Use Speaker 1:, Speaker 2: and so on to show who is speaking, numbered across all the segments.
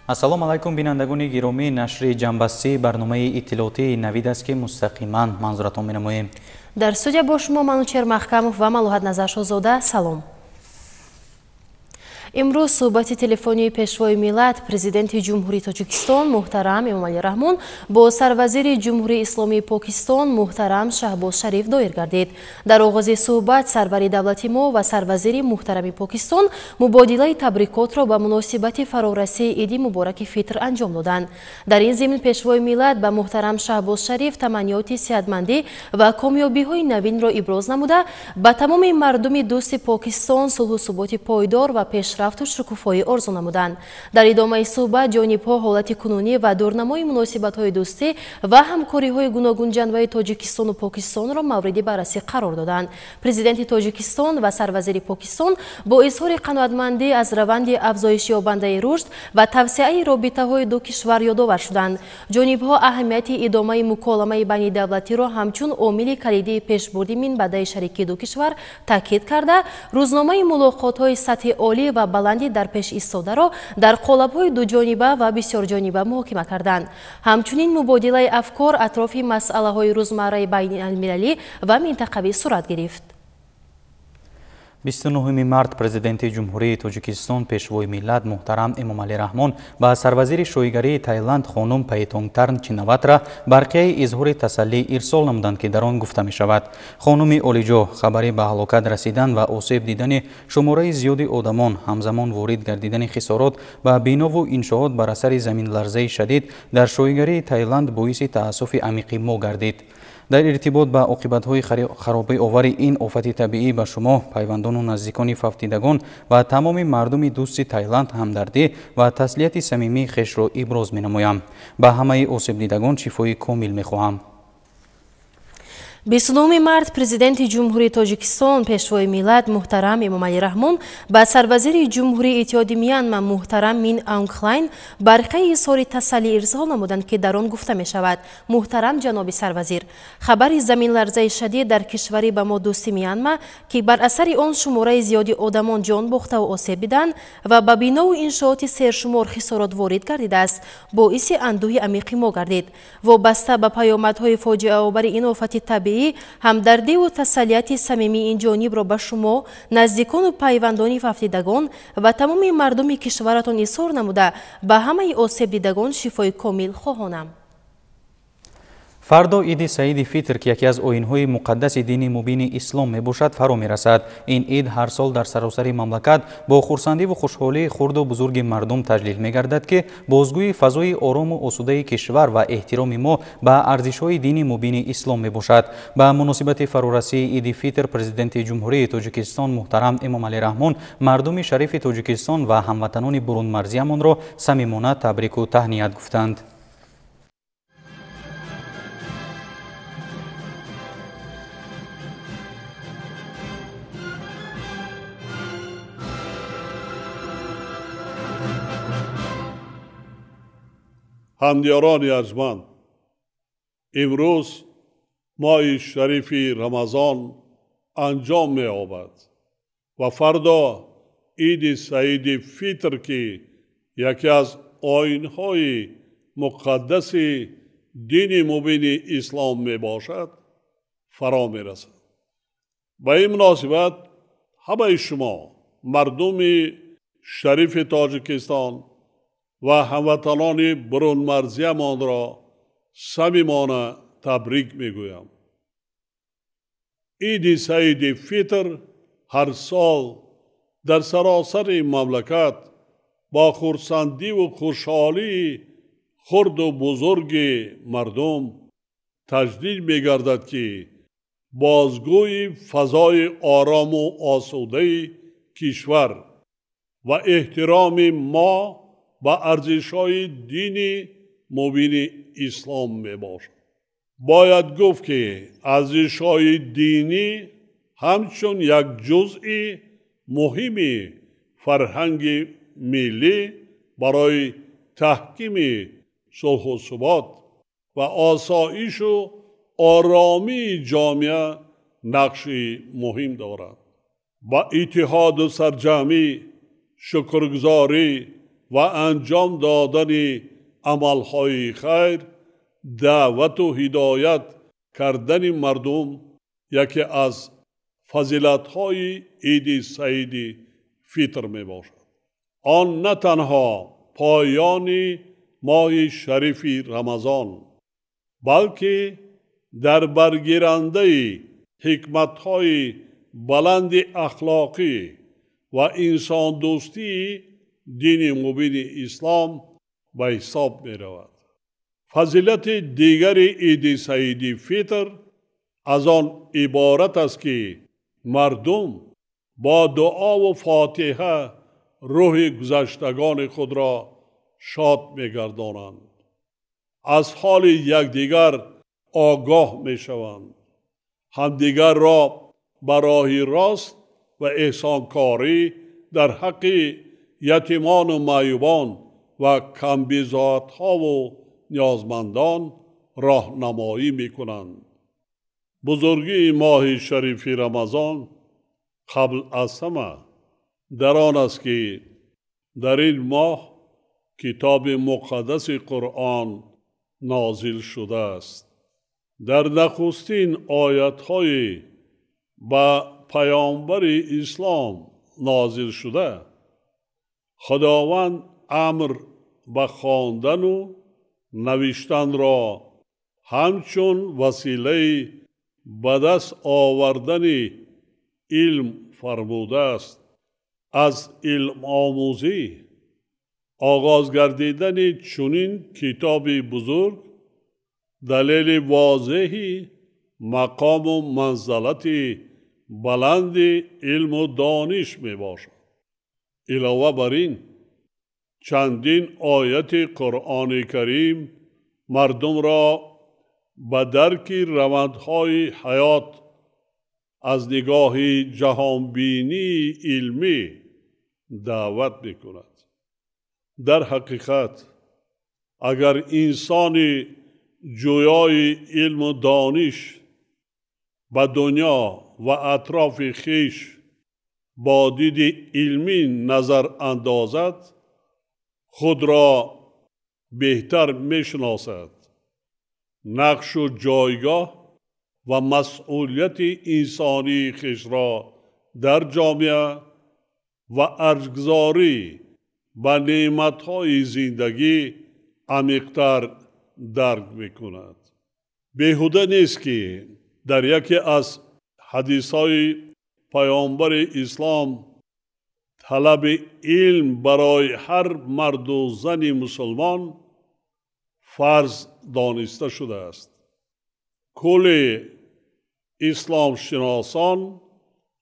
Speaker 1: Ассалому алайкум бинандагони гиромӣ, нашри ҷамъбастии барномаи иттилоотии Навид аст, ки мустақиман манзуратон менамоем.
Speaker 2: Дар студия бо шумо Манучер Маҳкамов ва Малуҳат Назаршоҳзода. Салом. Имрӯз суҳбати телефонии Пешвои миллат, Президенти Ҷумҳурии Тоҷикистон муҳтарам Эмомалӣ Раҳмон бо сарвазири Ҷумҳурии Исломии Покистон муҳтарам Шаҳбоз Шариф доир гардид. Дар оғози суҳбат сарвари давлати мо ва сарвазири муҳтарами Покистон мубодилаи табрикотро ба муносибати фарорасии Иди мубораки Фитр анҷом доданд. Дар ин зимн Пешвои миллат ба муҳтарам Шаҳбоз Шариф таманниёти сиҳатмандӣ ва комёбиҳои навинро иброз намуда, ба тамоми мардуми дӯсти Покистон сулҳу суботи пойдор ва пешрафту шукуфоӣ орзу намуданд. Дар идомаи суҳбат ҷонибҳо ҳолати кунунӣ ва дурнамои муносибатҳои дӯстӣ ва ҳамкориҳои гуногунҷанбаи Тоҷикистону Покистонро мавриди баррасӣ қарор доданд. Президенти Тоҷикистон ва сарвазири Покистон бо изҳори қаноатмандӣ аз раванди афзоишёбандаи рушд ва тавсеаи робитаҳои ду кишвар ёдовар шуданд. Ҷонибҳо аҳамияти идомаи муколамаи байнидавлатиро ҳамчун омили калидии пешбурди минбаъдаи шарикии ду кишвар таъкид карда, рӯзномаи мулоқотҳои сатҳи олӣ ва баландӣ дар пеш истодаро дар қолабҳои дуҷониба ва бисёрҷониба муҳокима карданд. Ҳамчунин мубодилаи афкор атрофи масъалаҳои рӯзмарраи байналмилалӣ ва минтақавӣ сурат гирифт.
Speaker 1: 29 март Президенти Ҷумҳурии Тоҷикистон, Пешвои миллат муҳтарам Эмомалӣ Раҳмон ба сарвазири шоҳигарии Таиланд хонум Пайтонгтарн Чинаватра барқияи изҳори тасаллӣ ирсол намуданд, ки дар он гуфта мешавад: хонуми олиҷоҳ, хабари ба ҳалокат расидан ва осеб дидани шумораи зиёди одамон, ҳамзамон ворид гардидани хисорот ба бинову иншоот бар асари заминларзаи шадид дар шоҳигарии Таиланд боиси таассуфи амиқи мо гардид. Дар иртибот ба оқибатҳои харобиовари ин офати табиӣ ба шумо, пайвандону наздикони фавтидагон ва тамоми мардуми дӯсти Таиланд ҳамдардӣ ва таслияти самимии хешро иброз менамоям. Ба ҳамаи осебдидагон шифои комил мехоҳам.
Speaker 2: 29 март Президенти Ҷумҳурии Тоҷикистон, Пешвои миллат муҳтарам Эмомалӣ Раҳмон ба сарвазири Ҷумҳурии Иттиҳоди Мянма муҳтарам Мин Аунг Хлайн барқияи изҳори тасаллӣ ирсол намуданд, ки дар он гуфта мешавад: муҳтарам ҷаноби сарвазир, хабари заминларзаи шадид дар кишвари ба мо дӯсти Мянма, ки бар асари он шумораи зиёди одамон ҷон бохтаву осеб диданд ва ба бинову иншооти сершумор хисорот ворид гардидааст, боиси андӯҳи амиқи мо гардид. Вобаста ба паёмадҳои фоҷиаовари ин офати табиӣ, ҳамдардиву тасаллияти самимии ин ҷонибро ба шумо, наздикону пайвандони фавтидагон ва тамоми мардуми кишваратон изҳор намуда, ба ҳамаи осебдидагон шифои комил хоҳонам.
Speaker 1: Фардо Иди Саиди Фитр, ки яке аз оинҳои муқаддаси дини мубини Ислом мебошад, фаро мерасад. Ин ид ҳар сол дар саросари мамлакат бо хурсандиву хушҳолии хурду бузурги мардум таҷлил мегардад, ки бозгӯи фазои орому осудаи кишвар ва эҳтироми мо ба арзишҳои дини мубини Ислом мебошад. Ба муносибати фарорасии Иди Фитр Президенти Ҷумҳурии Тоҷикистон муҳтарам Эмомалӣ Раҳмон мардуми шарифи Тоҷикистон ва ҳамватанони бурунмарзиамонро самимона табрику таҳният гуфтанд.
Speaker 3: Ҳамдиёрони арҷманд, имрӯз моҳи шарифи Рамазон анҷом меёбад ва фардо Иди Саиди Фитр, ки яке аз оинҳои муқаддаси дини мубини Ислом мебошад, фаро мерасад. Ба ин муносибат ҳамаи шумо, мардуми шарифи Тоҷикистон ва ҳамватанони бурунмарзиямонро самимона табрик мегӯям. Иди Саиди Фитр ҳар сол дар саросари мамлакат бо хурсандиву хушҳолии хурду бузурги мардум таҷлил мегардад, ки бозгӯи фазои орому осудаи кишвар ва эҳтироми мо ба арзишҳои дини мубини Ислом мебошад. Бояд гуфт, ки арзишҳои динӣ ҳамчун як ҷузъи муҳими фарҳанги миллӣ барои таҳкими сулҳу субот ва осоишу оромии ҷомеа нақши муҳим дорад. Ба иттиҳоду сарҷамъӣ, шукргузорӣ ва анҷом додани амалҳои хайр, даъвату ҳидоят кардани мардум яке аз фазилатҳои Иди Саиди Фитр мебошад. Он на танҳо поёни моҳи шарифи Рамазон, балки дар баргирандаи ҳикматҳои баланди ахлоқӣ ва инсондӯстии дини мубини Ислом ба ҳисоб меравад. Фазилати дигари Иди Саиди Фитр аз он иборат аст, ки мардум бо дуову фотиҳа рӯҳи гузаштагони худро шод мегардонанд, аз ҳоли якдигар огоҳ мешаванд, ҳамдигарро ба роҳи рост ва эҳсонкорӣ дар ҳаққи ятимону маъюбон ва камбизоатҳову ниёзмандон роҳнамоӣ мекунанд. Бузургии моҳи шарифи Рамазон қабл аз ҳама дар он аст, ки дар ин моҳ китоби муқаддаси Қуръон нозил шудааст. Дар нахустин оятҳои ба паёмбари Ислом нозил шуда, Худованд амр ба хондану навиштанро ҳамчун василаи ба даст овардани илм фармудааст. Аз илмомӯзӣ оғоз гардидани чунин китоби бузург далели возеҳи мақому манзалати баланди илму дониш мебошад. Илова бар ин, чандин ояти Қуръони Карим мардумро ба дарки равандҳои ҳаёт аз нигоҳи ҷаҳонбинии илмӣ даъват мекунад. Дар ҳақиқат, агар инсони ҷӯёи илму дониш ба дунё ва атрофи хеш бо диди илмӣ назар андозад, худро беҳтар мешиносад, нақшу ҷойгоҳ ва масъулияти инсонии хешро дар ҷомеа ва арҷгузорӣ ба неъматҳои зиндагӣ амиқтар дарк мекунад. Беҳуда нест, ки дар яке аз ҳадисҳои паёмбари Ислом талаби илм барои ҳар марду зани мусулмон фарз дониста шудааст. Кулли исломшиносон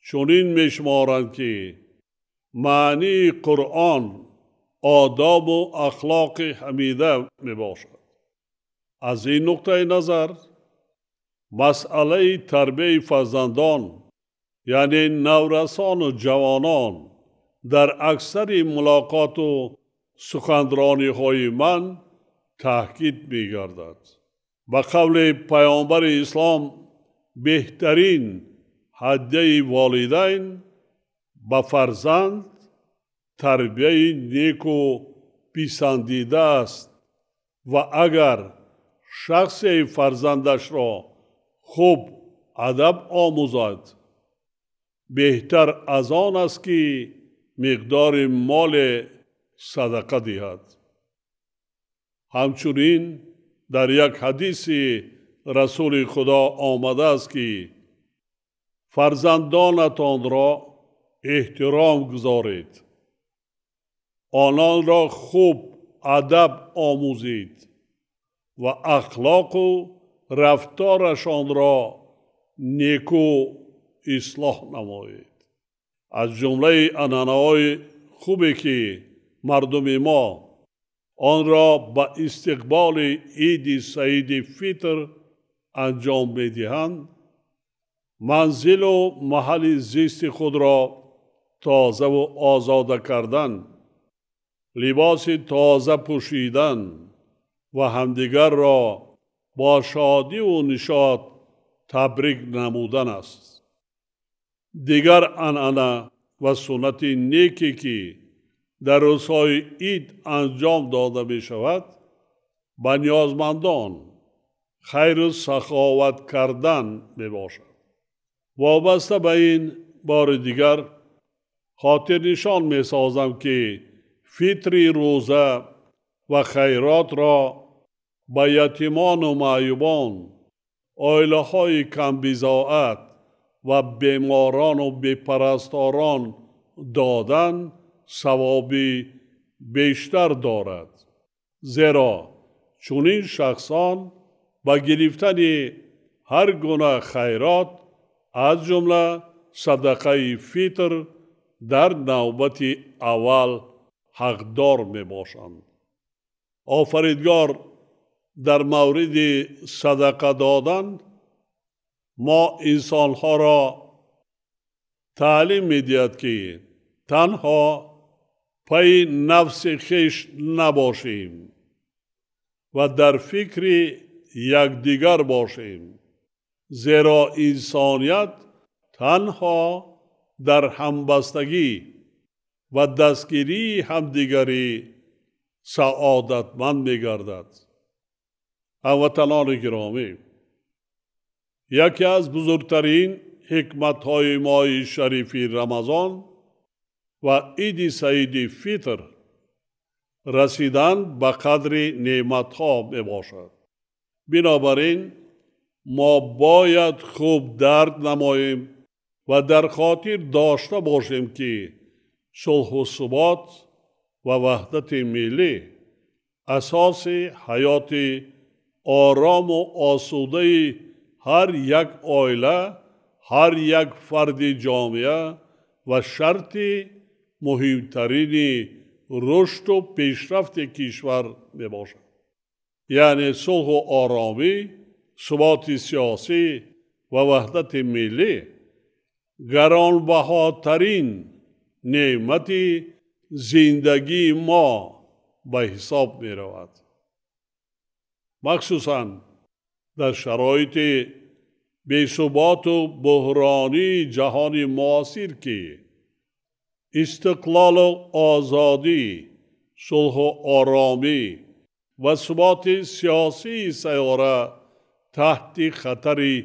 Speaker 3: чунин мешуморанд, ки маънии Қуръон одобу ахлоқи ҳамида мебошад. Аз ин нуқтаи назар масъалаи тарбияи фарзандон, яъне наврасону ҷавонон, дар аксари мулоқоту суханрониҳои ман таъкид мегардад. Ба қавли паёмбари Ислом, беҳтарин ҳадяи волидайн ба фарзанд тарбияи неку писандида аст ва агар шахсе фарзандашро хуб адаб омӯзад, беҳтар аз он аст, ки миқдори моле садақа диҳад. Ҳамчунин дар як ҳадиси Расули Худо омадааст, ки фарзандонатонро эҳтиром гузоред, ононро хуб адаб омӯзед ва ахлоқу рафторашонро неку ислоҳ намоед. Аз ҷумлаи анъанаҳои хубе, ки мардуми мо онро ба истиқболи Иди Саиди Фитр анҷом медиҳанд, манзилу маҳалли зисти худро тозаву озода кардан, либоси тоза пӯшидан ва ҳамдигарро бо шодиву нишот табрик намудан аст. Дигар анъана ва суннати неке, ки Дар рӯзҳои ид анҷом дода мешавад, ба ниёзмандон хайру саховат кардан мебошад. Вобаста ба ин бори дигар хотирнишон месозам, ки фитри рӯза ва хайротро ба ятимону маъюбон, оилаҳои камбизоат ва беморану бепарасторон додан савоби бештар дорад, зеро чунин шахсон ба гирифтани ҳар гуна хайрот, аз ҷумла садақаи фитр, дар навбати аввал ҳақдор мебошанд. Офаридгор дар мавриди садақа додан мо инсонҳоро таълим медиҳад, ки танҳо пайи нафси хеш набошем ва дар фикри якдигар бошем, зеро инсоният танҳо дар ҳамбастагӣ ва дастгирии ҳамдигарӣ саодатманд мегардад. Ҳамватанони гиромӣ, яке аз бузургтарин ҳикматҳои моҳи шарифи Рамазон ва иди саиди фитр расидан ба қадри неъматҳо мебошад. Бинобар ин мо бояд хуб дарк намоем ва дар хотир дошта бошем, ки сулҳу субот ва ваҳдати миллӣ асоси ҳаёти орому осудаи ҳар як оила, ҳар як фарди ҷомеа ва шарти муҳимтарини рушду пешрафти кишвар мебошад. Яъне сулҳу оромӣ, суботи сиёсӣ ва ваҳдати миллӣ гаронбаҳотарин неъмати зиндагии мо ба ҳисоб меравад. Махсусан дар шароити бесуботу буҳронии ҷаҳони муосир, ки истиқлолу озодӣ, сулҳу оромӣ ва суботи сиёсии сайёра таҳти хатари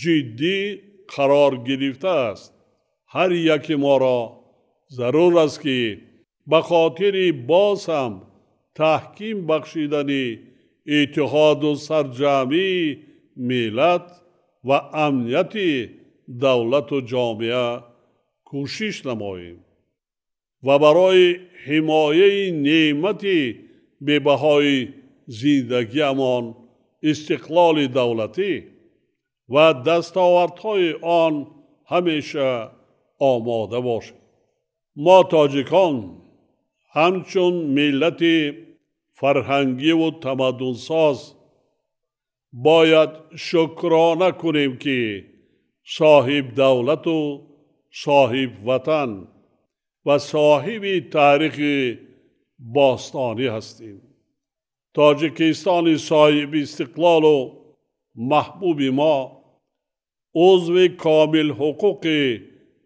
Speaker 3: ҷиддӣ қарор гирифтааст, ҳар яки моро зарур аст, ки ба хотири боз ҳам таҳким бахшидани иттиҳоду сарҷамъии миллат ва амнияти давлату ҷомеа кӯшиш намоем ва барои ҳимояи неъмати бебаҳои зиндагиамон, истиқлоли давлатӣ ва дастовардҳои он ҳамеша омода бошем. Мо тоҷикон ҳамчун миллати фарҳангиву тамаддунсоз бояд шукрона кунем, ки соҳибдавлату соҳибватан ва соҳиби таърихи бостонӣ ҳастем. Тоҷикистони соҳиби истиқлолу маҳбуби мо узви комилҳуқуқи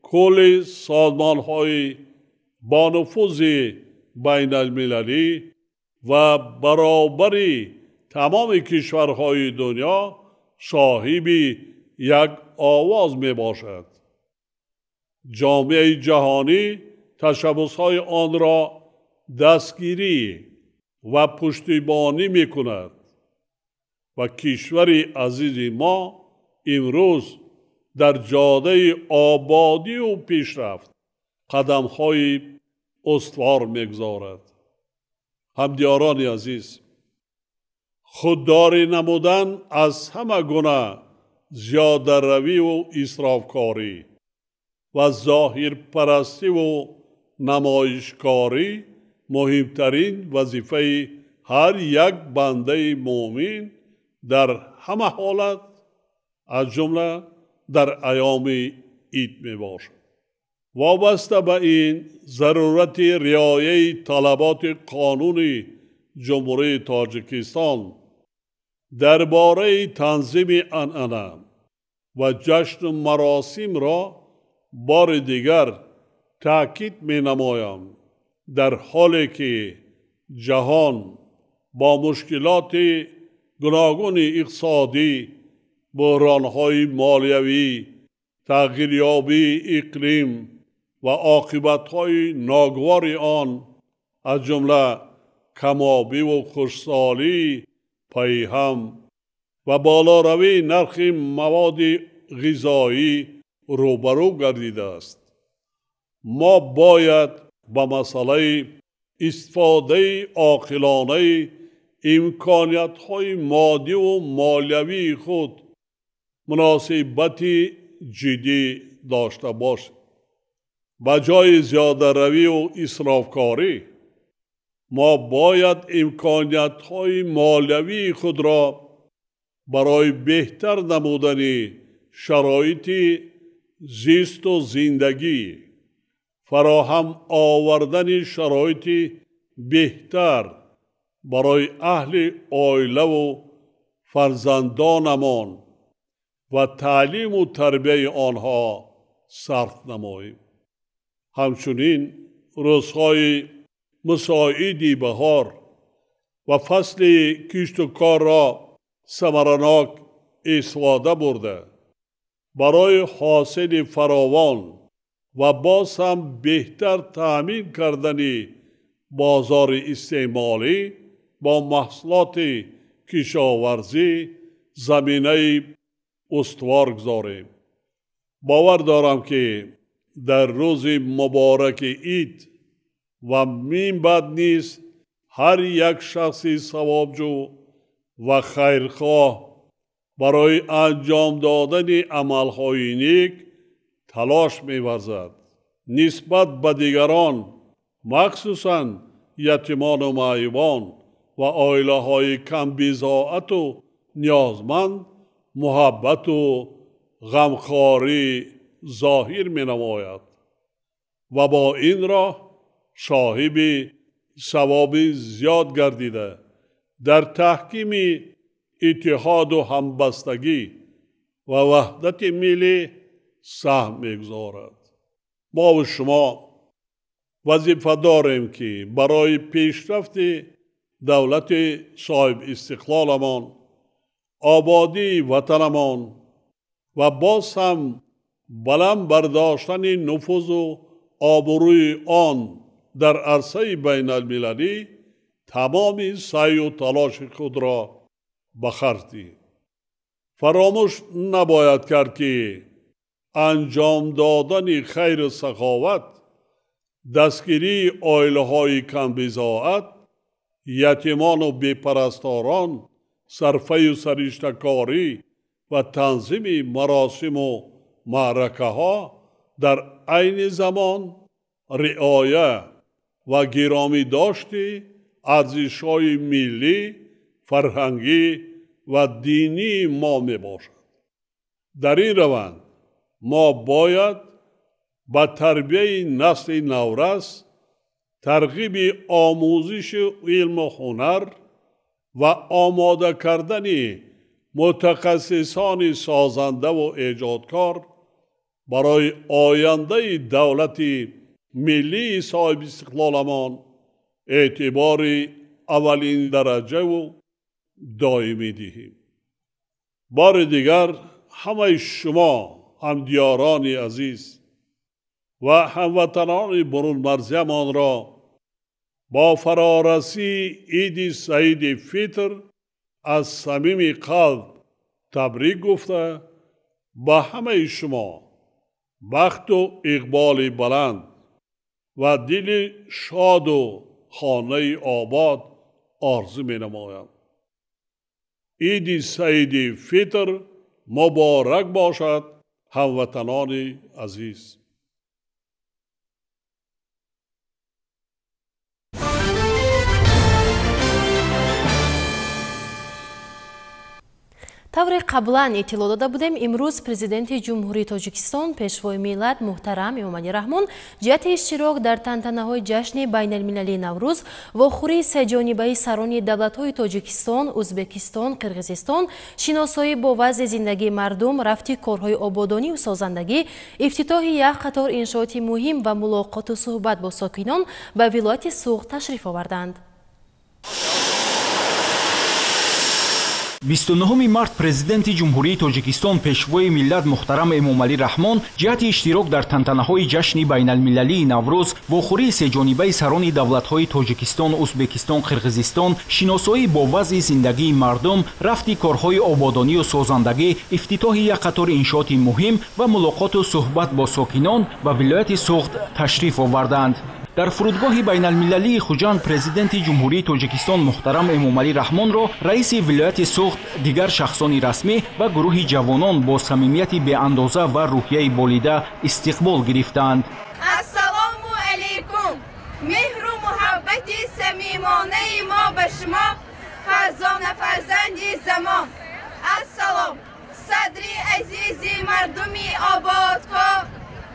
Speaker 3: кулли созмонҳои бонуфузи байналмилалӣ ва баробари тамоми кишварҳои дунё соҳиби як овоз мебошад. Ҷомеаи ҷаҳонӣ ташаббусҳои онро дастгирӣ ва пуштибонӣ мекунад ва кишвари азизи мо имрӯз дар ҷодаи ободию пешрафт қадамҳои устувор мегузорад. Ҳамдиёрони азиз, худдорӣ намудан аз ҳама гуна зиёдаравиву исрофкорӣ ва зоҳирпарастиву намоишкорӣ муҳимтарин вазифаи ҳар як бандаи муъмин дар ҳама ҳолат, аз ҷумла дар айёми ид мебошад. Вобаста ба ин зарурати риояи талаботи қонуни Ҷумҳурии Тоҷикистон дар бораи танзими анъана ва ҷашну маросимро бори дигар таъкид менамоям. Дар ҳоле ки ҷаҳон бо мушкилоти гуногуни иқтисодӣ, буҳронҳои молиявӣ, тағйирёбии иқлим ва оқибатҳои ногувори он, аз ҷумла камобиву хушсолии пайҳам ва болоравии нархи маводи ғизоӣ рӯбарӯ гардидааст, мо бояд ба масъалаи истифодаи оқилонаи имкониятҳои моддиву молиявии худ муносибати ҷиддӣ дошта бошем. Ба ҷои зиёдаравию исрофкорӣ мо бояд имкониятҳои молиявии худро барои беҳтар намудани шароити зисту зиндагӣ, фароҳам овардани шароити беҳтар барои аҳли оилаву фарзандонамон ва таълиму тарбияи онҳо сарф намоем. Ҳамчунин рӯзҳои мусоиди баҳор ва фасли кишту корро самаранок истифода бурда, барои ҳосили фаровон ва боз ҳам беҳтар таъмин кардани бозори истеъмолӣ бо маҳсулоти кишоварзӣ заминаи устувор гузорем. Бовар дорам, ки дар рӯзи мубораки ид ва минбаъд низ ҳар як шахси савобҷӯ ва хайрхоҳ барои анҷом додани амалҳои нек талош меварзад. Нисбат ба дигарон, махсусан ятимону маъюбон ва оилаҳои камбизоату ниёзманд муҳаббату ғамхорӣ зоҳир менамояд ва бо ин роҳ соҳиби савоби зиёд гардида, дар таҳкими иттиҳоду ҳамбастагӣ ва ваҳдати миллӣ саҳм мегузорад. Мову шумо вазифа дорем, ки барои пешрафти давлати соҳибистиқлоламон, ободии ватанамон ва боз ҳам баланд бардоштани нуфузу обрӯи он дар арсаи байналмилалӣ тамоми саъю талоши худро ба харҷ диҳем. Фаромӯш набояд кард, ки анҷом додани хайру саховат, дастгирии оилаҳои камбизоат, ятимону бепарасторон, сарфаю сариштакорӣ ва танзими маросиму маъракаҳо дар айни замон риоя ва гиромӣ дошти арзишҳои миллӣ, фарҳангӣ ва динии мо мебошад. Дар ин раванд мо бояд ба тарбияи насли наврас, тарғиби омӯзиши илму ҳунар ва омода кардани мутахассисони созандаву эҷодкор барои ояндаи давлати миллии соҳибистиқлоламон эътибори аввалиндараҷаву доимӣ диҳем. Бори дигар ҳамаи шумо ҳамдиёрони азиз ва ҳамватанони бурунмарзиямонро бо фарорасии иди саиди фитр аз самими қалб табрик гуфта, ба ҳамаи шумо бахту иқболи баланд ва дили шоду хонаи обод орзу менамоям. Иди саиди фитр муборак бошад, ҳамватанони азиз.
Speaker 2: Тавре қаблан иттилоъ дода будем, имрӯз Президенти Ҷумҳурии Тоҷикистон, Пешвои миллат муҳтарам Эмомалӣ Раҳмон ҷиҳати иштирок дар тантанаҳои ҷашни байналмилалии Наврӯз, вохӯрии сеҷонибаи сарони давлатҳои Тоҷикистон, Ӯзбекистон, Қирғизистон, шиносоӣ бо вазъи зиндагии мардум, рафти корҳои ободонию созандагӣ, ифтитоҳи як қатор иншооти муҳим ва мулоқоту суҳбат бо сокинон ба вилояти Суғд ташриф оварданд.
Speaker 4: 29 март Президенти Ҷумҳурии Тоҷикистон, Пешвои миллат муҳтарам Эмомалӣ Раҳмон ҷиҳати иштирок дар тантанаҳои ҷашни байналмилалии Наврӯз, вохӯрии сеҷонибаи сарони давлатҳои Тоҷикистон, Ӯзбекистон, Қирғизистон, шиносоӣ бо вазъи зиндагии мардум, рафти корҳои ободонию созандагӣ, ифтитоҳи як қатор иншооти муҳим ва мулоқоту суҳбат бо сокинон ба вилояти Суғд ташриф оварданд. Дар фурудгоҳи байналмилалии Хуҷанд Президенти Ҷумҳурии Тоҷикистон муҳтарам Эмомалӣ Раҳмонро раиси вилояти Суғд, дигар шахсони расмӣ ва гурӯҳи ҷавонон бо самимияти беандоза ва рӯҳияи болида истиқбол гирифтанд.
Speaker 5: Ассалому алайкум! Меҳру муҳаббати самимонаи мо ба шумо, фарзона фарзанди замон. Ассалом, садри азизи мардуми ободкор,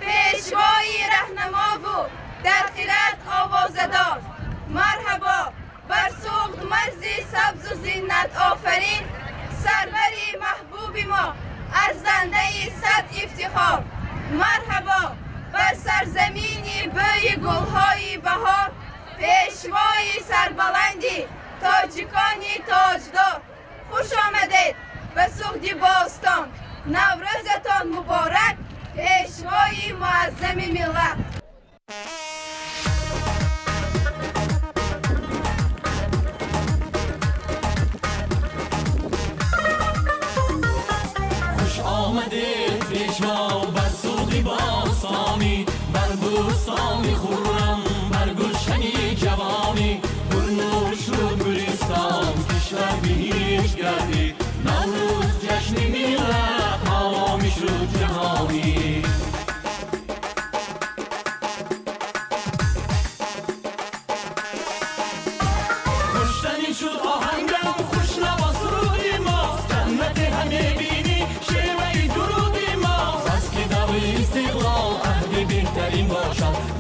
Speaker 5: пешвои раҳнамову дар хират овозадор. Марҳабо бар Суғд, марзи сабзу зиннатофарин, сарвари маҳбуби мо, арзандаи сад ифтихор. Марҳабо бар сарзамини бӯи гулҳои баҳор, пешвои сарбаланди тоҷикони тоҷдор. Хуш омадед ба Суғди бостон, Наврӯзатон муборак, пешвои муаззами миллат.
Speaker 6: Хуш омадед, пешво, бар Суғди бостонӣ, бар бӯстони хуррам, бар гулшани ҷавонӣ. Пурнур шуд гулистон, кишвар биҳишт гардид, Наврӯз ҷашни миллат ҳоло мешуд ҷаҳонӣ.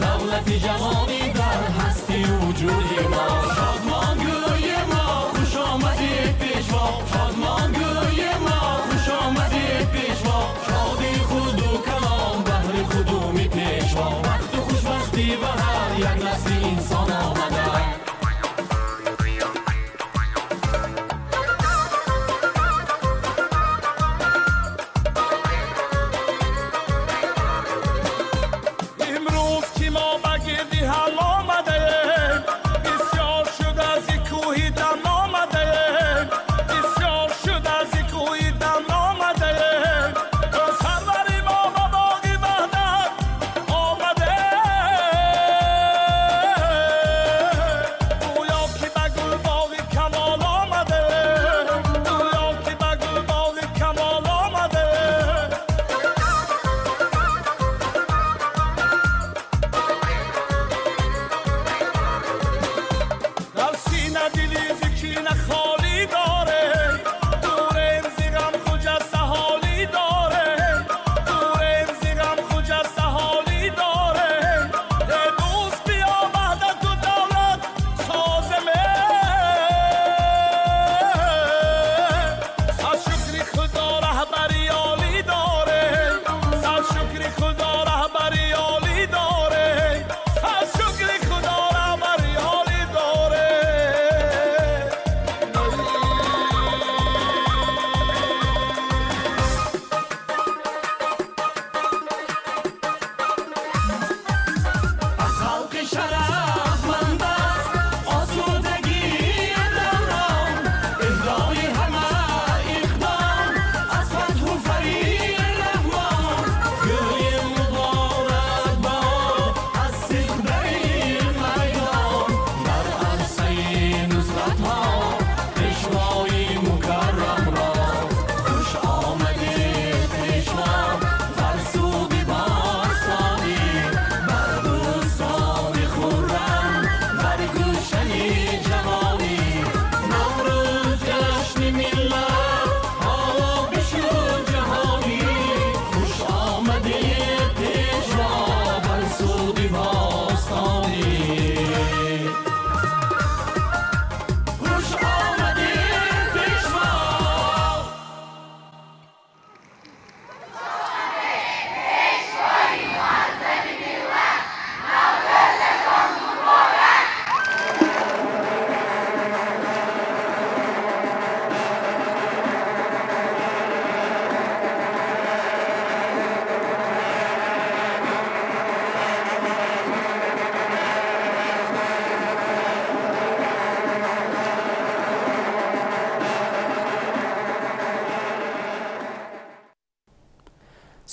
Speaker 6: Давлати ҷавонӣ дар ҳастию вуҷуди мо. Шодмон гӯи мо, хуш омадед, пешво. Шодмон гӯи мо, хуш омадед, пешво. Шоди худу калом баҳри қудуми пешво. Бахту хушбахтӣ ба ҳар як насли инсон омада.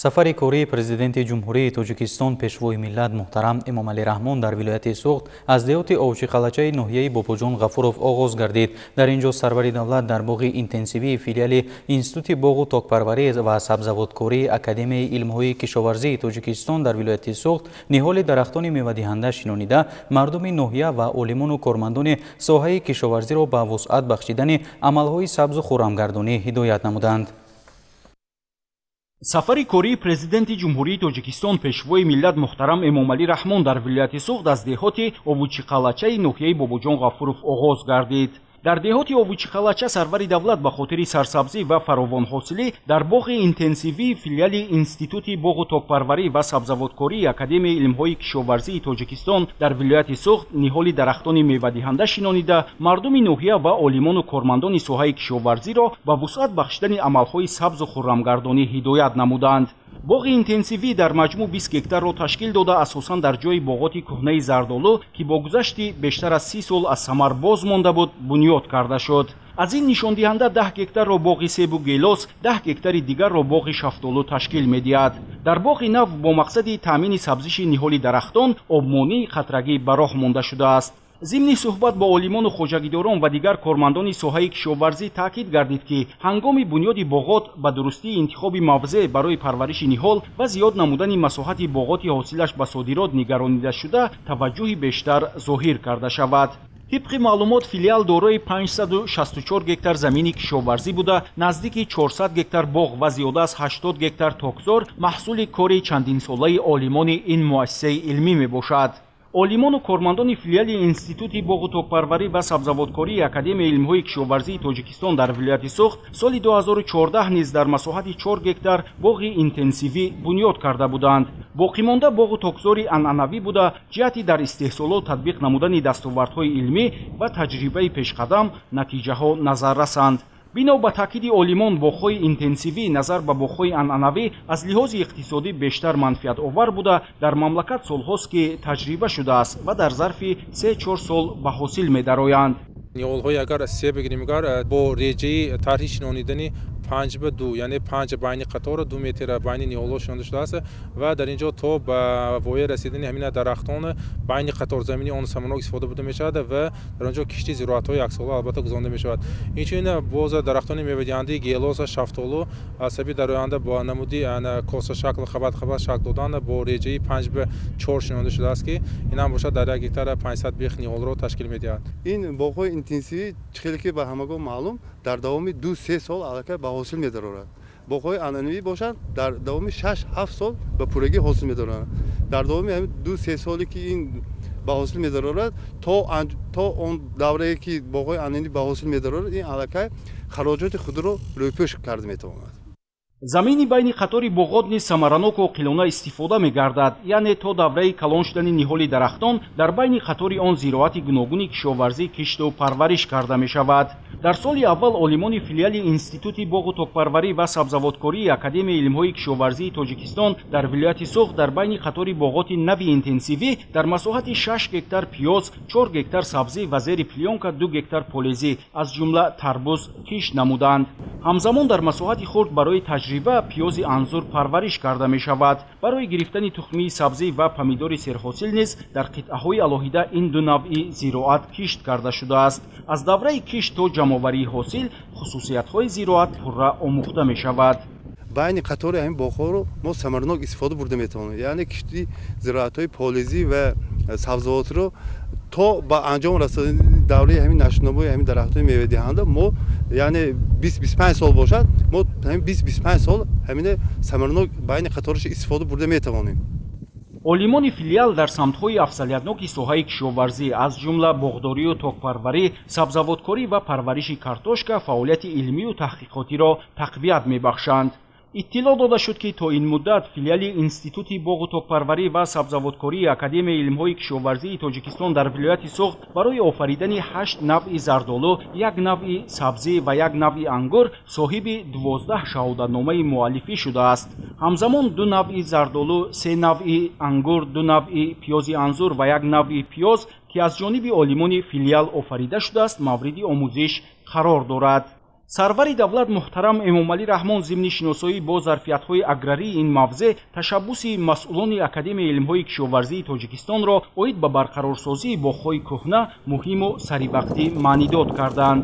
Speaker 1: Сафари кории Президенти Ҷумҳурии Тоҷикистон, Пешвои миллат муҳтарам Эмомалӣ Раҳмон дар вилояти Суғд аз деҳоти Овчиқалачаи ноҳияи Бобоҷон Ғафуров оғоз гардид. Дар ин ҷо сарвари давлат дар боғи интенсивии филиали Институти боғу токпарварӣ ва сабзавоткории Академияи илмҳои кишоварзии Тоҷикистон дар вилояти Суғд ниҳоли дарахтони мевадиҳанда шинонида, мардуми ноҳия ва олимону кормандони соҳаи кишоварзиро ба вусъат бахшидани амалҳои сабзу хуррамгардонӣ ҳидоят намуданд.
Speaker 4: Сафари кории Президенти Ҷумҳурии Тоҷикистон, Пешвои миллат муҳтарам Эмомалӣ Раҳмон дар вилояти Суғд аз деҳоти Овучиқалачаи ноҳияи Бобоҷон Ғафуров оғоз гардид. Дар деҳоти Овучиқалача сарвари давлат ба хотири сарсабзӣ ва фаровонҳосилӣ дар боғи интенсивии филиали Институти боғу токпарварӣ ва сабзавоткории Академияи илмҳои кишоварзии Тоҷикистон дар вилояти Суғд ниҳоли дарахтони мевадиҳанда шинонида, мардуми ноҳия ва олимону кормандони соҳаи кишоварзиро ба вусъат бахшидани амалҳои сабзу хуррамгардонӣ ҳидоят намуданд. Боғи интенсивӣ дар маҷмӯъ 20 гектарро ташкил дода, асосан дар ҷои боғоти кӯҳнаи зардолу, ки бо гузашти бештар аз 30 сол аз самар боз монда буд, бунёд карда шуд. Аз ин нишондиҳанда 10 гектарро боғи себу гелос, 10 гектари дигарро боғи шафтолу ташкил медиҳад. Дар боғи нав бо мақсади таъмини сабзиши ниҳоли дарахтон обмонии қатрагӣ ба роҳ монда шудааст. Зимни суҳбат бо олимону хоҷагидорон ва дигар кормандони соҳаи кишоварзӣ таъкид гардид, ки ҳангоми бунёди боғот ба дурустии интихоби мавзеъ барои парвариши ниҳол ва зиёд намудани масоҳати боғоти ҳосилаш ба содирот нигаронида шуда, таваҷҷӯҳи бештар зоҳир карда шавад. Тибқи маълумот, филиал дорои 564 гектар замини кишоварзӣ буда, наздики 400 гектар боғ ва зиёда аз 80 гектар токзор маҳсули кори чандинсолаи олимони ин муассисаи илмӣ мебошад. Олимону кормандони филиали Институти боғу токпарварӣ ва сабзавоткории Академияи илмҳои кишоварзии Тоҷикистон дар вилояти Суғд соли 2014 низ дар масоҳати 4 гектар боғи интенсивӣ бунёд карда буданд. Боқимонда боғу токзори анъанавӣ буда, ҷиҳати дар истеҳсолот татбиқ намудани дастовардҳои илмӣ ва таҷрибаи пешқадам натиҷаҳо назар расанд. Бино ба таъкиди олимон, боғҳои интенсивӣ назар ба боғҳои анъанавӣ аз лиҳози иқтисодӣ бештар манфиатовар буда, дар мамлакат солҳост, ки таҷриба шудааст ва дар зарфи 3-4 сол ба ҳосил медароянд.
Speaker 7: Ниҳолҳои агар себ бигирем, агар бо реҷаи тарҳи шинонидани 5 ба 2, яъне 5 байни қатора, 2 метр байни ниҳолҳо шинонда шудааст ва дар ин ҷо то ба воя расидани ҳамин дарахтон байни қаторзамини он самарнок истифода бурда мешавад ва дар он ҷо кишти зироатҳои яксола албатта гузаронда мешавад. Инчунин боз дарахтони мевадиҳандаи гелос, шафтолу аз сабаби дар оянда бо намуди косашакл қабат қабат шакл додан бо реҷаи 5 ба 4 шинонда шудааст, ки ин ҳам бошад дар 1 гектар 500 бех ниҳолро ташкил медиҳад.
Speaker 8: Ин боғҳои интенсивӣ, хеле ки ба ҳамагон маълум, дар давоми 2-3 сол аллакай ба ҳосил медарорад. Боғҳои анъанавӣ бошанд, дар давоми 6-7 сол ба пуррагӣ ҳосил медароранд. Дар давоми ҳамин 2-3 соле ки ин ба ҳосил медарорад, то он даврае ки боғҳои анъанавӣ ба ҳосил медарорад, ин аллакай хароҷоти худро рӯйпӯш карда метавонад.
Speaker 4: Замини байни қатори боғот низ самараноку оқилона истифода мегардад, яъне то давраи калон шудани ниҳоли дарахтон дар байни қатори он зироати гуногуни кишоварзӣ кишту парвариш карда мешавад. Дар соли аввал олимони филиали Институти боғу токпарварӣ ва сабзавоткории Академияи илмҳои кишоварзии Тоҷикистон дар вилояти Суғд дар байни қатори боғоти нави интенсивӣ дар масоҳати 6 гектар пиёз, 4 гектар сабзӣ ва зери плёнка 2 гектар полезӣ, аз ҷумла тарбуз кишт намуданд. Ҳамзамон дар масоҳати хурд барои таҷриба пиёзи анзур парвариш карда мешавад. Барои гирифтани тухмии сабзӣ ва помидори серҳосил низ дар қитъаҳои алоҳида ин ду навъи зироат кишт карда шудааст. Аз давраи кишт то ҷамъоварии ҳосил хусусиятҳои зироат пурра омӯхта мешавад.
Speaker 8: Байни қатори ҳамин боғҳоро мо самарнок истифода бурда метавонем, яъне кишти зироатҳои полезӣ ва сабзавотро то ба анҷом расидани давраи ҳамин нашунамои ҳамин дарахтҳои мевадиҳанда мо, яъне 20-25 сол бошад, мо ҳамин 20-25 сол ҳамине самарнок байни қатораш истифода бурда метавонем.
Speaker 4: Олимони филиал дар самтҳои афзалиятноки соҳаи кишоварзӣ, аз ҷумла боғдорию токпарварӣ, сабзавоткорӣ ва парвариши картошка фаъолияти илмию таҳқиқотиро тақвият мебахшанд. Иттилоъ дода шуд, ки то ин муддат филиали Институти боғу токпарварӣ ва сабзавоткории Академияи илмҳои кишоварзии Тоҷикистон дар вилояти Суғд барои офаридани 8 навъи зардолу, 1 навъи сабзӣ ва 1 навъи ангур соҳиби 12 шаҳодатномаи муаллифӣ шудааст. Ҳамзамон 2 навъи зардолу, 3 навъи ангур, 2 навъи пиёзи анзур ва 1 навъи пиёз, ки аз ҷониби олимони филиал офарида шудааст, мавриди омӯзиш қарор дорад. Сарвари давлат муҳтарам Эмомалӣ Раҳмон зимни шиносоӣ бо зарфиятҳои аграрии ин мавзеъ ташаббуси масъулони Академияи илмҳои кишоварзии Тоҷикистонро оид ба барқарорсозии боғҳои кӯҳна муҳиму саривақтӣ маънидод карданд.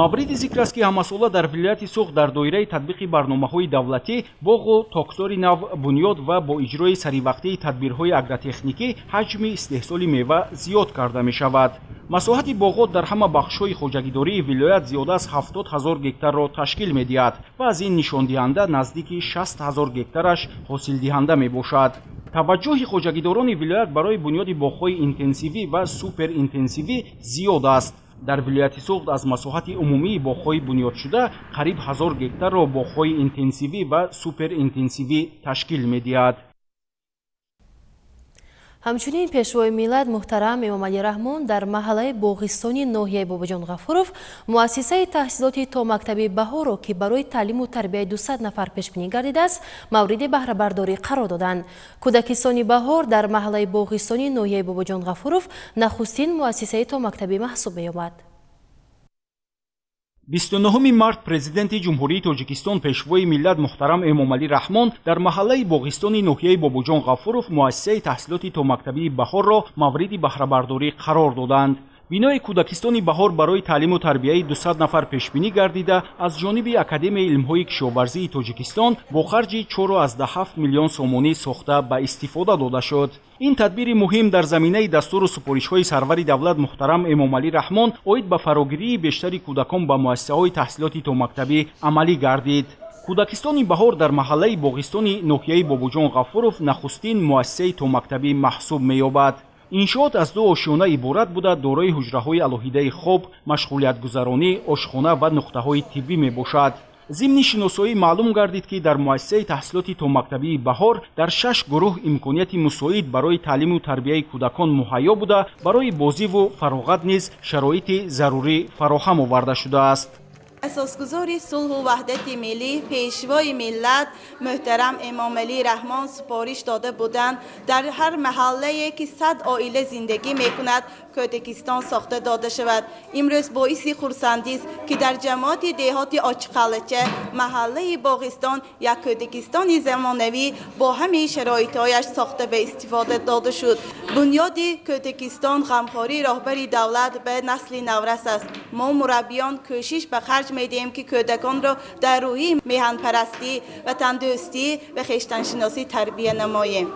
Speaker 4: Мавриди зикр аст, ки ҳамасола дар вилояти Суғд дар доираи татбиқи барномаҳои давлатӣ боғу токзори нав бунёд ва бо иҷрои саривақтии тадбирҳои агротехникӣ ҳаҷми истеҳсоли мева зиёд карда мешавад. Масоҳати боғот дар ҳама бахшҳои хоҷагидории вилоят зиёда аз 70 000 гектарро ташкил медиҳад ва аз ин нишондиҳанда наздики 60 000 гектараш ҳосилдиҳанда мебошад. Таваҷҷӯҳи хоҷагидорони вилоят барои бунёди боғҳои интенсивӣ ва суперинтенсивӣ зиёд аст. Дар вилояти Суғд аз масоҳати умумии боғҳои бунёдшуда қариб 1000 гектарро боғҳои интенсивӣ ва суперинтенсивӣ ташкил медиҳад.
Speaker 2: Ҳамчунин Пешвои миллат муҳтарам Эмомалӣ Раҳмон дар маҳаллаи Боғистони ноҳияи Бобоҷон Ғафуров муассисаи таҳсилоти томактаби Баҳорро, ки барои таълиму тарбияи 200 нафар пешбинӣ гардидааст, мавриди баҳрабардорӣ қарор доданд. Кӯдакистони Баҳор дар маҳаллаи Боғистони ноҳияи Бобоҷон Ғафуров нахустин муассисаи томактабӣ маҳсуб меёбад.
Speaker 4: 29 март Президенти Ҷумҳурии Тоҷикистон Пешвои миллат муҳтарам Эмомалӣ Раҳмон дар маҳаллаи Боғистони ноҳияи Бобоҷон Ғафуров муассисаи таҳсилоти томактабии Баҳорро мавриди баҳрабардорӣ қарор доданд. Бинои кӯдакистони Баҳор барои таълиму тарбияи 200 нафар пешбинӣ гардида аз ҷониби Академияи илмҳои кишоварзии Тоҷикистон бо харҷи 4,7 миллион сомонӣ сохта ба истифода дода шуд. Ин тадбири муҳим дар заминаи дастуру супоришҳои сарвари давлат муҳтарам Эмомалӣ Раҳмон оид ба фарогирии бештари кӯдакон ба муассисаҳои таҳсилоти томактабӣ амалӣ гардид. Кӯдакистони Баҳор дар маҳаллаи Боғистони ноҳияи Бобоҷон Ғафуров нахустин муассисаи томактабӣ маҳсуб меёбад. Иншоот аз ду ошёна иборат буда, дорои ҳуҷраҳои алоҳидаи хоб, машғулиятгузаронӣ, ошхона ва нуқтаҳои тиббӣ мебошад. Зимни шиносоӣ маълум гардид, ки дар муассисаи таҳсилоти томактабии Баҳор дар 6 гурӯҳ имконияти мусоид барои таълиму тарбияи кӯдакон муҳайё буда, барои бозиву фароғат низ шароити зарурӣ фароҳам оварда шудааст.
Speaker 5: Асосгузори сулҳу ваҳдати миллӣ, Пешвои миллат муҳтарам Эмомалӣ Раҳмон супориш дода буданд, дар ҳар маҳаллае ки 100 оила зиндагӣ мекунад, кӯдакистон сохта дода шавад. Имрӯз боиси хурсандист, ки дар ҷамоати деҳоти Очиқалъача, маҳаллаи Боғистон як кӯдакистони замонавӣ бо ҳамаи шароитҳояш сохта ба истифода дода шуд. Бунёди кӯдакистон ғамхории роҳбари давлат ба насли наврас аст. Мо мураббиён кӯшиш ба харҷ медиҳем, ки кӯдаконро дар рӯҳи меҳанпарастӣ, ватандӯстӣ ва хештаншиносӣ тарбия намоем.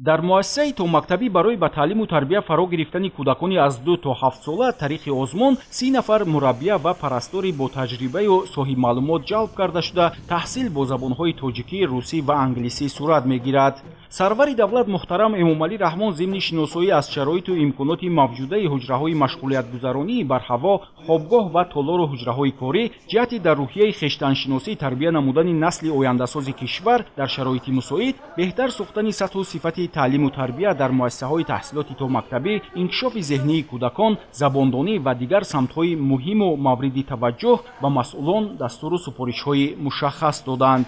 Speaker 4: Дар муассисаи томактабӣ барои ба таълиму тарбия фаро гирифтани кӯдакони аз 2 то 7 сола тариқи озмун 30 нафар мураббия ва парастори бо таҷрибаю соҳибмаълумот ҷалб карда шуда, таҳсил бо забонҳои тоҷикӣ, русӣ ва англисӣ сурат мегирад. Сарвари давлат муҳтарам Эмомалӣ Раҳмон зимни шиносоӣ аз шароиту имконоти мавҷудаи ҳуҷраҳои машғулиятгузаронии барҳаво, хобгоҳ ва толору ҳуҷраҳои корӣ ҷиҳати дар рӯҳияи хештаншиносӣ тарбия намудани насли ояндасози кишвар дар шароити мусоид, беҳтар сохтани сатҳу сифати таълиму тарбия дар муассисаҳои таҳсилоти томактабӣ, инкишофи зеҳнии кӯдакон, забондонӣ ва дигар самтҳои муҳиму мавриди таваҷҷӯҳ ба масъулон дастуру супоришҳои мушаххас доданд.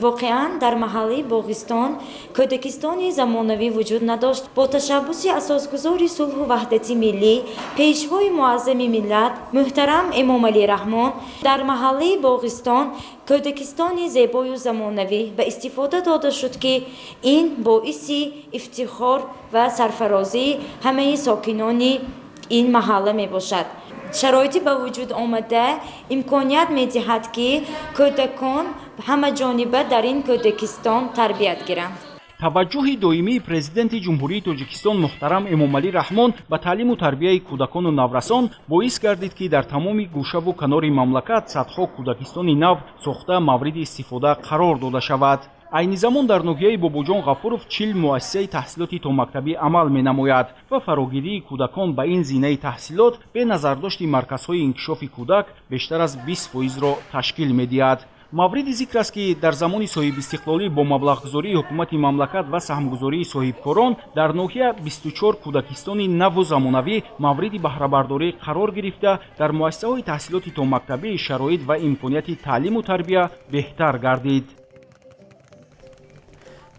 Speaker 9: Воқеан дар маҳаллаи Боғистон кӯдакистони замонавӣ вуҷуд надошт. Бо ташаббуси асосгузори сулҳу ваҳдати миллӣ, Пешвои муаззами миллат муҳтарам Эмомалӣ Раҳмон дар маҳаллаи Боғистон кӯдакистони зебою замонавӣ ба истифода дода шуд, ки ин боиси ифтихор ва сарфарозии ҳамаи сокинони ин маҳалла мебошад. Шароити ба вуҷуд омада имконият медиҳад, ки кӯдакон ҳамаҷониба дар ин кӯдакистон тарбият гиранд.
Speaker 4: Таваҷҷӯҳи доимии Президенти Ҷумҳурии Тоҷикистон муҳтарам Эмомалӣ Раҳмон ба таълиму тарбияи кӯдакону наврасон боис гардид, ки дар тамоми гӯшаву канори мамлакат садҳо кӯдакистони нав сохта мавриди истифода қарор дода шавад. Айни замон дар ноҳияи Бобоҷон Ғафуров 40 муассисаи таҳсилоти томактабӣ амал менамояд ва фарогирии кӯдакон ба ин зинаи таҳсилот бе назардошти марказҳои инкишофи кӯдак бештар аз 20%-ро ташкил медиҳад. Мавриди зикр аст, ки дар замони соҳибистиқлолӣ бо маблағгузории ҳукумати мамлакат ва саҳмгузории соҳибкорон дар ноҳия 24 кӯдакистони наву замонавӣ мавриди баҳрабардорӣ қарор гирифта, дар муассисаҳои таҳсилоти томактабӣ шароит ва имконияти таълиму тарбия беҳтар гардид.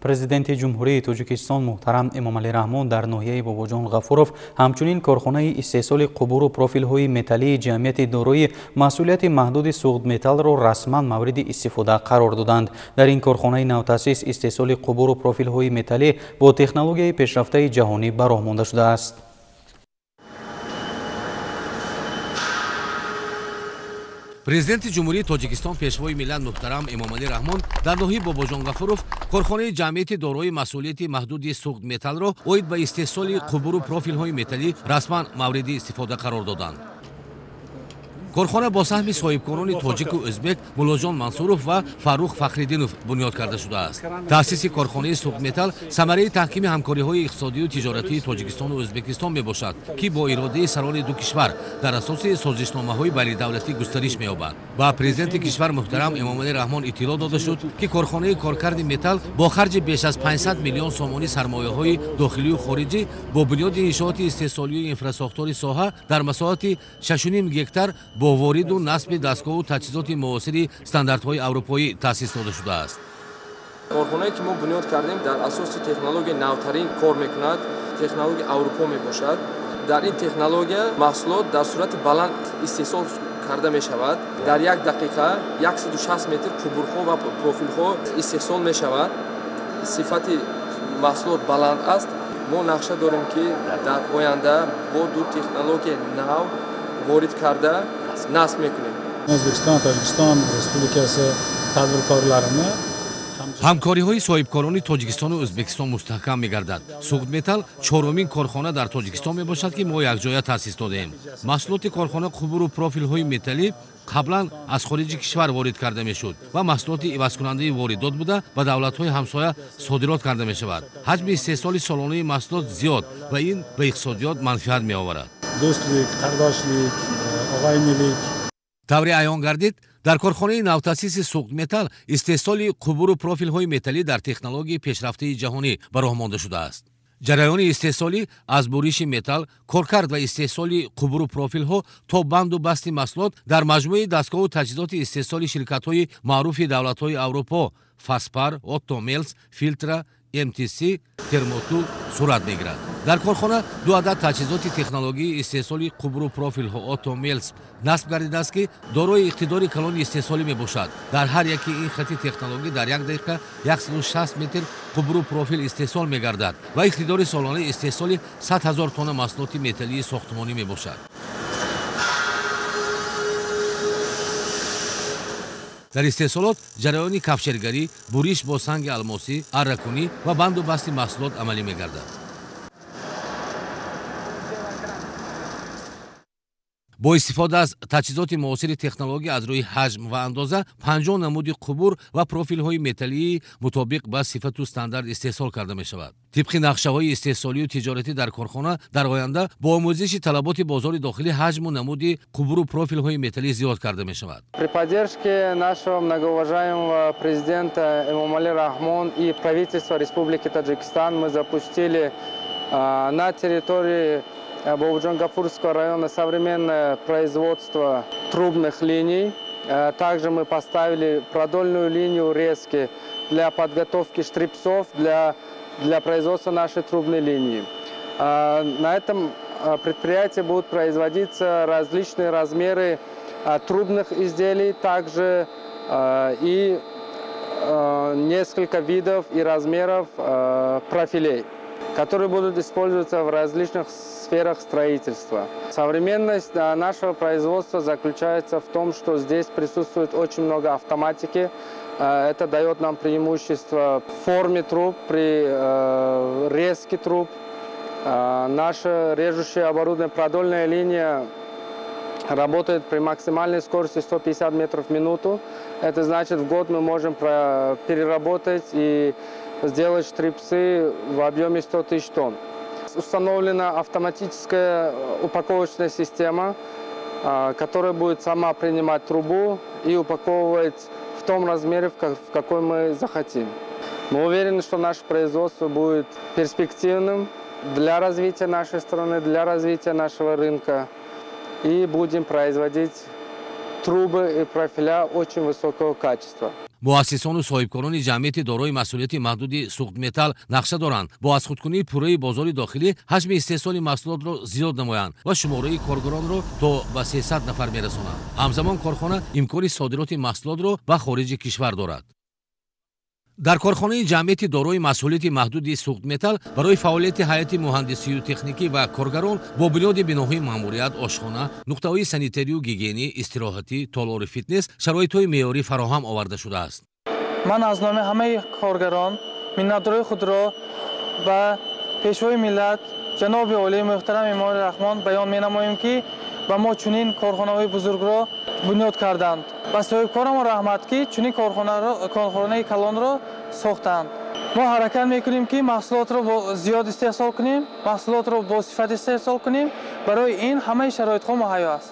Speaker 1: Президенти Ҷумҳурии Тоҷикистон муҳтарам Эмомалӣ Раҳмон дар ноҳияи Бобоҷон Ғафуров ҳамчунин корхонаи истеҳсоли қубуру профилҳои металлии ҷамъияти дорои масъулияти маҳдуди Суғдметаллро расман мавриди истифода қарор доданд. Дар ин корхонаи навтаъсис истеҳсоли қубуру профилҳои металлӣ бо технологияи пешрафтаи ҷаҳонӣ ба роҳ монда шудааст.
Speaker 10: Президенти Ҷумҳурии Тоҷикистон Пешвои миллат муҳтарам Эмомалӣ Раҳмон дар ноҳияи Бобоҷон Ғафуров корхонаи ҷамъияти дорои масъулияти маҳдуди Суғдметаллро оид ба истеҳсоли қубуру профилҳои металлӣ расман мавриди истифода қарор доданд. Корхона бо саҳми соҳибкорони тоҷику ӯзбек Муллоҷон Мансуров ва Фаррух Фахриддинов бунёд карда шудааст. Таъсиси корхонаи Суғдметалл самараи таҳкими ҳамкориҳои иқтисодию тиҷоратии Тоҷикистону Ӯзбекистон мебошад, ки бо иродаи сарони ду кишвар дар асоси созишномаҳои байнидавлатӣ густариш меёбад. Ба президенти кишвар муҳтарам Эмомалӣ Раҳмон иттилоъ дода шуд, ки корхонаи коркарди металл бо харҷи беш аз 500 миллион сомонӣ сармояҳои дохилию хориҷӣ бо бунёди иншооти истеҳсолию инфрасохтори соҳа дар масоҳати 6,5 гектар бо вориду насби дастгоҳу таҷҳизоти муосири стандартҳои аврупоӣ таъсис дода шудааст.
Speaker 11: Корхонае ки мо бунёд кардем дар асоси технологияи навтарин кор мекунад, технологияи аврупо мебошад. Дар ин технология маҳсулот дар суръати баланд истеҳсол карда мешавад. Дар як дақиқа 160 метр қубурҳо ва профилҳо истеҳсол мешавад. Сифати маҳсулот баланд аст. Мо нақша дорем, ки дар оянда бо ду технологияи нав ворид карда насб мекунем.
Speaker 12: O'zbekiston Tojikiston Respublikasi tadbirkorlarini
Speaker 10: Ҳамкориҳои соҳибкорони Тоҷикистону Ӯзбекистон мустаҳкам мегардад. Суғдметалл чорумин корхона дар Тоҷикистон мебошад, ки мо якҷоя таъсис додаем. Маҳсулоти корхона қубуру профилҳои металлӣ қаблан аз хориҷи кишвар ворид карда мешуд ва маҳсулоти ивазкунандаи воридот буда ба давлатҳои ҳамсоя содирот карда мешавад. Ҳаҷми истеҳсоли солонаи маҳсулот зиёд ва ин ба иқтисодиёт манфиат меоварад.
Speaker 12: Дӯстлик, қарdoshlik, og'aynilik.
Speaker 10: Таври аён гардид, дар корхонаи навтаъсиси Суғдметалл истеҳсоли қубуру профилҳои металлӣ дар технологияи пешрафтаи ҷаҳонӣ ба роҳ монда шудааст. Ҷараёни истеҳсолӣ аз буриши металл, коркард ва истеҳсоли қубуру профилҳо то банду басти маҳсулот дар маҷмӯи дастгоҳу таҷҳизоти истеҳсоли ширкатҳои маъруфи давлатҳои Аврупо Фаспар, Отто Мелс, Филтра, МТС, Термотул сурат мегирад. Дар корхона ду адад таҷҳизоти технологияи истеҳсоли қубуру профилҳо Отто Мелс насб гардидааст, ки дорои иқтидори калони истеҳсолӣ мебошад. Дар ҳар яки ин хати технологӣ дар як дақиқа 160 метр қубуру профил истеҳсол мегардад ва иқтидори солонаи истеҳсоли 100 000 тонна маҳсулоти металлии сохтмонӣ мебошад. Дар истеҳсолот ҷараёни кафшергарӣ, буриш бо санги алмосӣ, арракунӣ ва банду басти маҳсулот амалӣ мегардад. Бо истифода аз таҷҳизоти муосири технология аз рӯи ҳаҷм ва андоза 50 намуди қубур ва профилҳои металлии мутобиқ ба сифату стандарт истеҳсол карда мешавад. Тибқи нақшаҳои истеҳсолию тиҷоратӣ дар корхона дар оянда бо омӯзиши талаботи бозори дохилӣ ҳаҷму намуди қубуру профилҳои металлӣ зиёд карда мешавад.
Speaker 11: При поддержке нашего многоуважаемого президента Эмомали Рахмон и правительства Республики Таджикистан мы запустили на территории Бободжон-Гафурского района современное производство трубных линий. Также мы поставили продольную линию резки для подготовки штрипсов для производства нашей трубной линии. На этом предприятии будут производиться различные размеры трубных изделий, также и несколько видов и размеров профилей, которые будут использоваться в различных сферах строительства. Современность нашего производства заключается в том, что здесь присутствует очень много автоматики. Это дает нам преимущество в форме труб, при резке труб. Наше режущее оборудование, продольная линия работает при максимальной скорости 150 метров в минуту. Это значит, в год мы можем переработать и сделать штрипсы в объеме 100 тысяч тонн. Установлена автоматическая упаковочная система, которая будет сама принимать трубу и упаковывать в том размере, в какой мы захотим. Мы уверены, что наше производство будет перспективным для развития нашей страны, для развития нашего рынка. И будем производить Трубы и профиля очень высокого качества.
Speaker 10: Муассисону соҳибкорони ҷамъияти дорои масъулияти маҳдуди Суғдметалл нақша доранд бо аз худкунии пурраи бозори дохилӣ ҳаҷми истеҳсоли маҳсулотро зиёд намоянд ва шумораи коргаронро то ба 300 нафар мерасонанд. Ҳамзамон корхона имкони содироти маҳсулотро ба хориҷи кишвар дорад. Дар корхонаи ҷамъияти дорои масъулияти маҳдуди Суғдметалл барои фаъолияти ҳайати муҳандисию техникӣ ва коргарон бо бунёди биноҳои маъмурият, ошхона, нуқтаҳои санитарию гигиенӣ, истироҳатӣ, толори фитнес шароитҳои меъёрӣ фароҳам оварда шудааст.
Speaker 13: Ман аз номи ҳамаи коргарон миннатдории худро ба Пешвои миллат ҷаноби олии муҳтарам Эмомалӣ Раҳмон баён менамоем, ки ба мо чунин корхонаҳои бузургро бунёд карданд. Ба соҳибкорамон раҳмат, ки чунин корхонаи калонро сохтанд. Мо ҳаракат мекунем, ки маҳсулотро зиёд истеҳсол кунем, маҳсулотро бо сифат истеҳсол кунем. Барои ин ҳамаи шароитҳо муҳайё аст.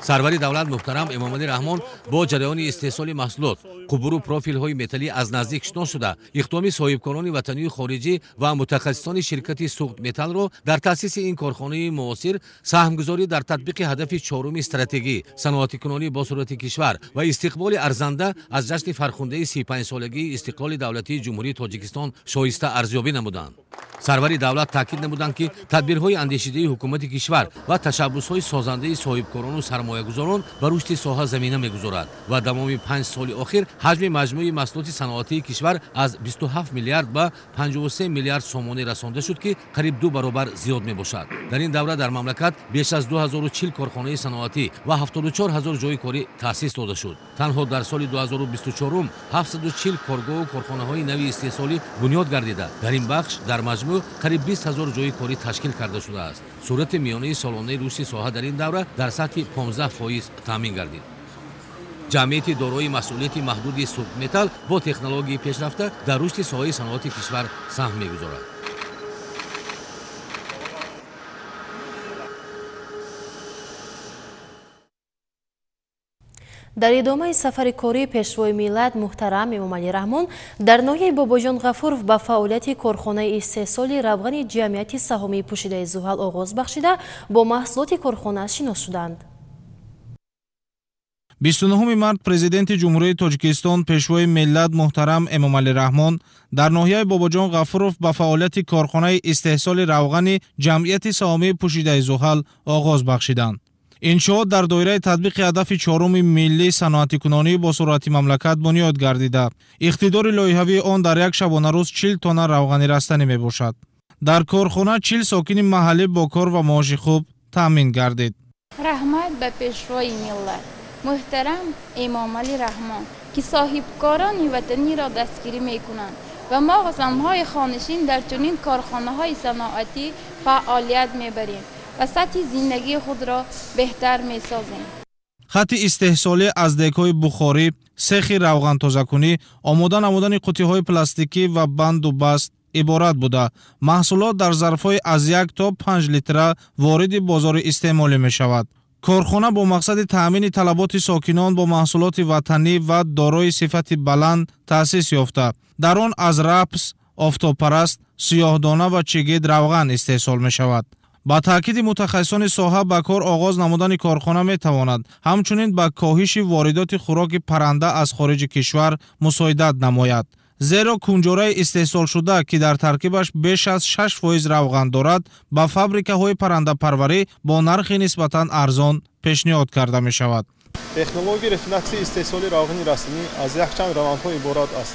Speaker 10: Сарвари давлат муҳтарам Эмомалӣ Раҳмон бо ҷараёни истеҳсоли маҳсулот, қубуру профилҳои металлӣ аз наздик шинос шуда, иқдоми соҳибкорони ватанию хориҷӣ ва мутахассисони ширкати Суғдметаллро дар таъсиси ин корхонаи муосир саҳмгузорӣ дар татбиқи ҳадафи чоруми стратегӣ, саноатикунонӣ бо суръати кишвар ва истиқболи арзанда аз ҷашни фархундаи 35-солагии истиқлоли давлатии Ҷумҳурии Тоҷикистон шоиста арзёбӣ намуданд. Сарвари давлат таъкид намуданд, ки тадбирҳои андешидаи ҳукумати кишвар ва ташаббусҳои созандаи соҳибкорону сармоягузорон ба рушди соҳа замина мегузорад ва давоми 5 соли охир ҳаҷми маҷмӯи маҳсулоти саноатии кишвар аз 27 миллиард ба 53 миллиард сомонӣ расонда шуд, ки қариб 2 баробар зиёд мебошад. Дар ин давра дар мамлакат беш аз 2040 корхонаи саноатӣ ва 74 ҳазор ҷойи корӣ таъсис дода шуд. Танҳо дар соли 2024 740 коргоҳу корхонаҳои нави истеҳсолӣ бунёд гардида, дар ин бахш дар маҷмӯъ қариб 20 ҳазор ҷойи корӣ ташкил карда шудааст. Суръати миёнаи солонаи рушди соҳа дар ин давра дар сатҳи 15% таъмин гардид. Ҷамъияти дорои масъулияти маҳдуди Суғдметалл бо технологияи пешрафта дар рушди соҳаи саноати кишвар саҳм мегузорад.
Speaker 2: Дар идомаи сафари кории Пешвои миллат муҳтарам Эмомалӣ Раҳмон дар ноҳияи Бобоҷон Ғафуров ба фаъолияти корхонаи истеҳсоли равғани ҷамъияти саҳомии пӯшидаи Зуҳал оғоз бахшида, бо маҳсулоти корхона шинос шуданд.
Speaker 14: 29 март Президенти Ҷумҳурии Тоҷикистон Пешвои миллат муҳтарам Эмомалӣ Раҳмон дар ноҳияи Бобоҷон Ғафуров ба фаъолияти корхонаи истеҳсоли равғани ҷамъияти саҳомии пӯшидаи Зуҳал оғоз бахшиданд. Иншоот дар доираи татбиқи ҳадафи чоруми миллии саноатикунонӣ бо суръати мамлакат бунёд гардида. Иқтидори лоиҳавии он дар як шабонарӯз 40 тонна равғани растанӣ мебошад. Дар корхона 40 сокини маҳаллӣ бо кор ва маоши хуб таъмин гардид.
Speaker 15: Раҳмат ба Пешвои миллат муҳтарам Эмомалӣ Раҳмон, ки соҳибкорони ватаниро дастгирӣ мекунанд ва мо занҳои хонашин дар чунин корхонаҳои саноатӣ фаъолият мебарем ва сатҳи зиндагии худро беҳтар месозем.
Speaker 14: Хатти истеҳсолӣ аз декҳои бухорӣ, сехи равғантозакунӣ, омода намудани қуттиҳои пластикӣ ва банду баст иборат буда, маҳсулот дар зарфҳои аз 1 то 5 литра вориди бозори истеъмолӣ мешавад. Корхона бо мақсади таъмини талаботи сокинон бо маҳсулоти ватанӣ ва дорои сифати баланд таъсис ёфта. Дар он аз рапс, офтобпараст, сиёҳдона ва чигит равған истеҳсол мешавад. Ба таъкиди мутахассисони соҳа ба кор оғоз намудани корхона метавонад ҳамчунин ба коҳиши воридоти хӯроки парранда аз хориҷи кишвар мусоидат намояд. Зеро кунҷораи истеҳсолшуда, ки дар таркибаш беш аз 6% равған дорад, ба фабрикаҳои паррандапарварӣ бо нархи нисбатан арзон пешниҳод карда мешавад.
Speaker 16: Технологияи рафинатсияи истеҳсоли равғани растанӣ аз якчанд равандҳо иборат аст: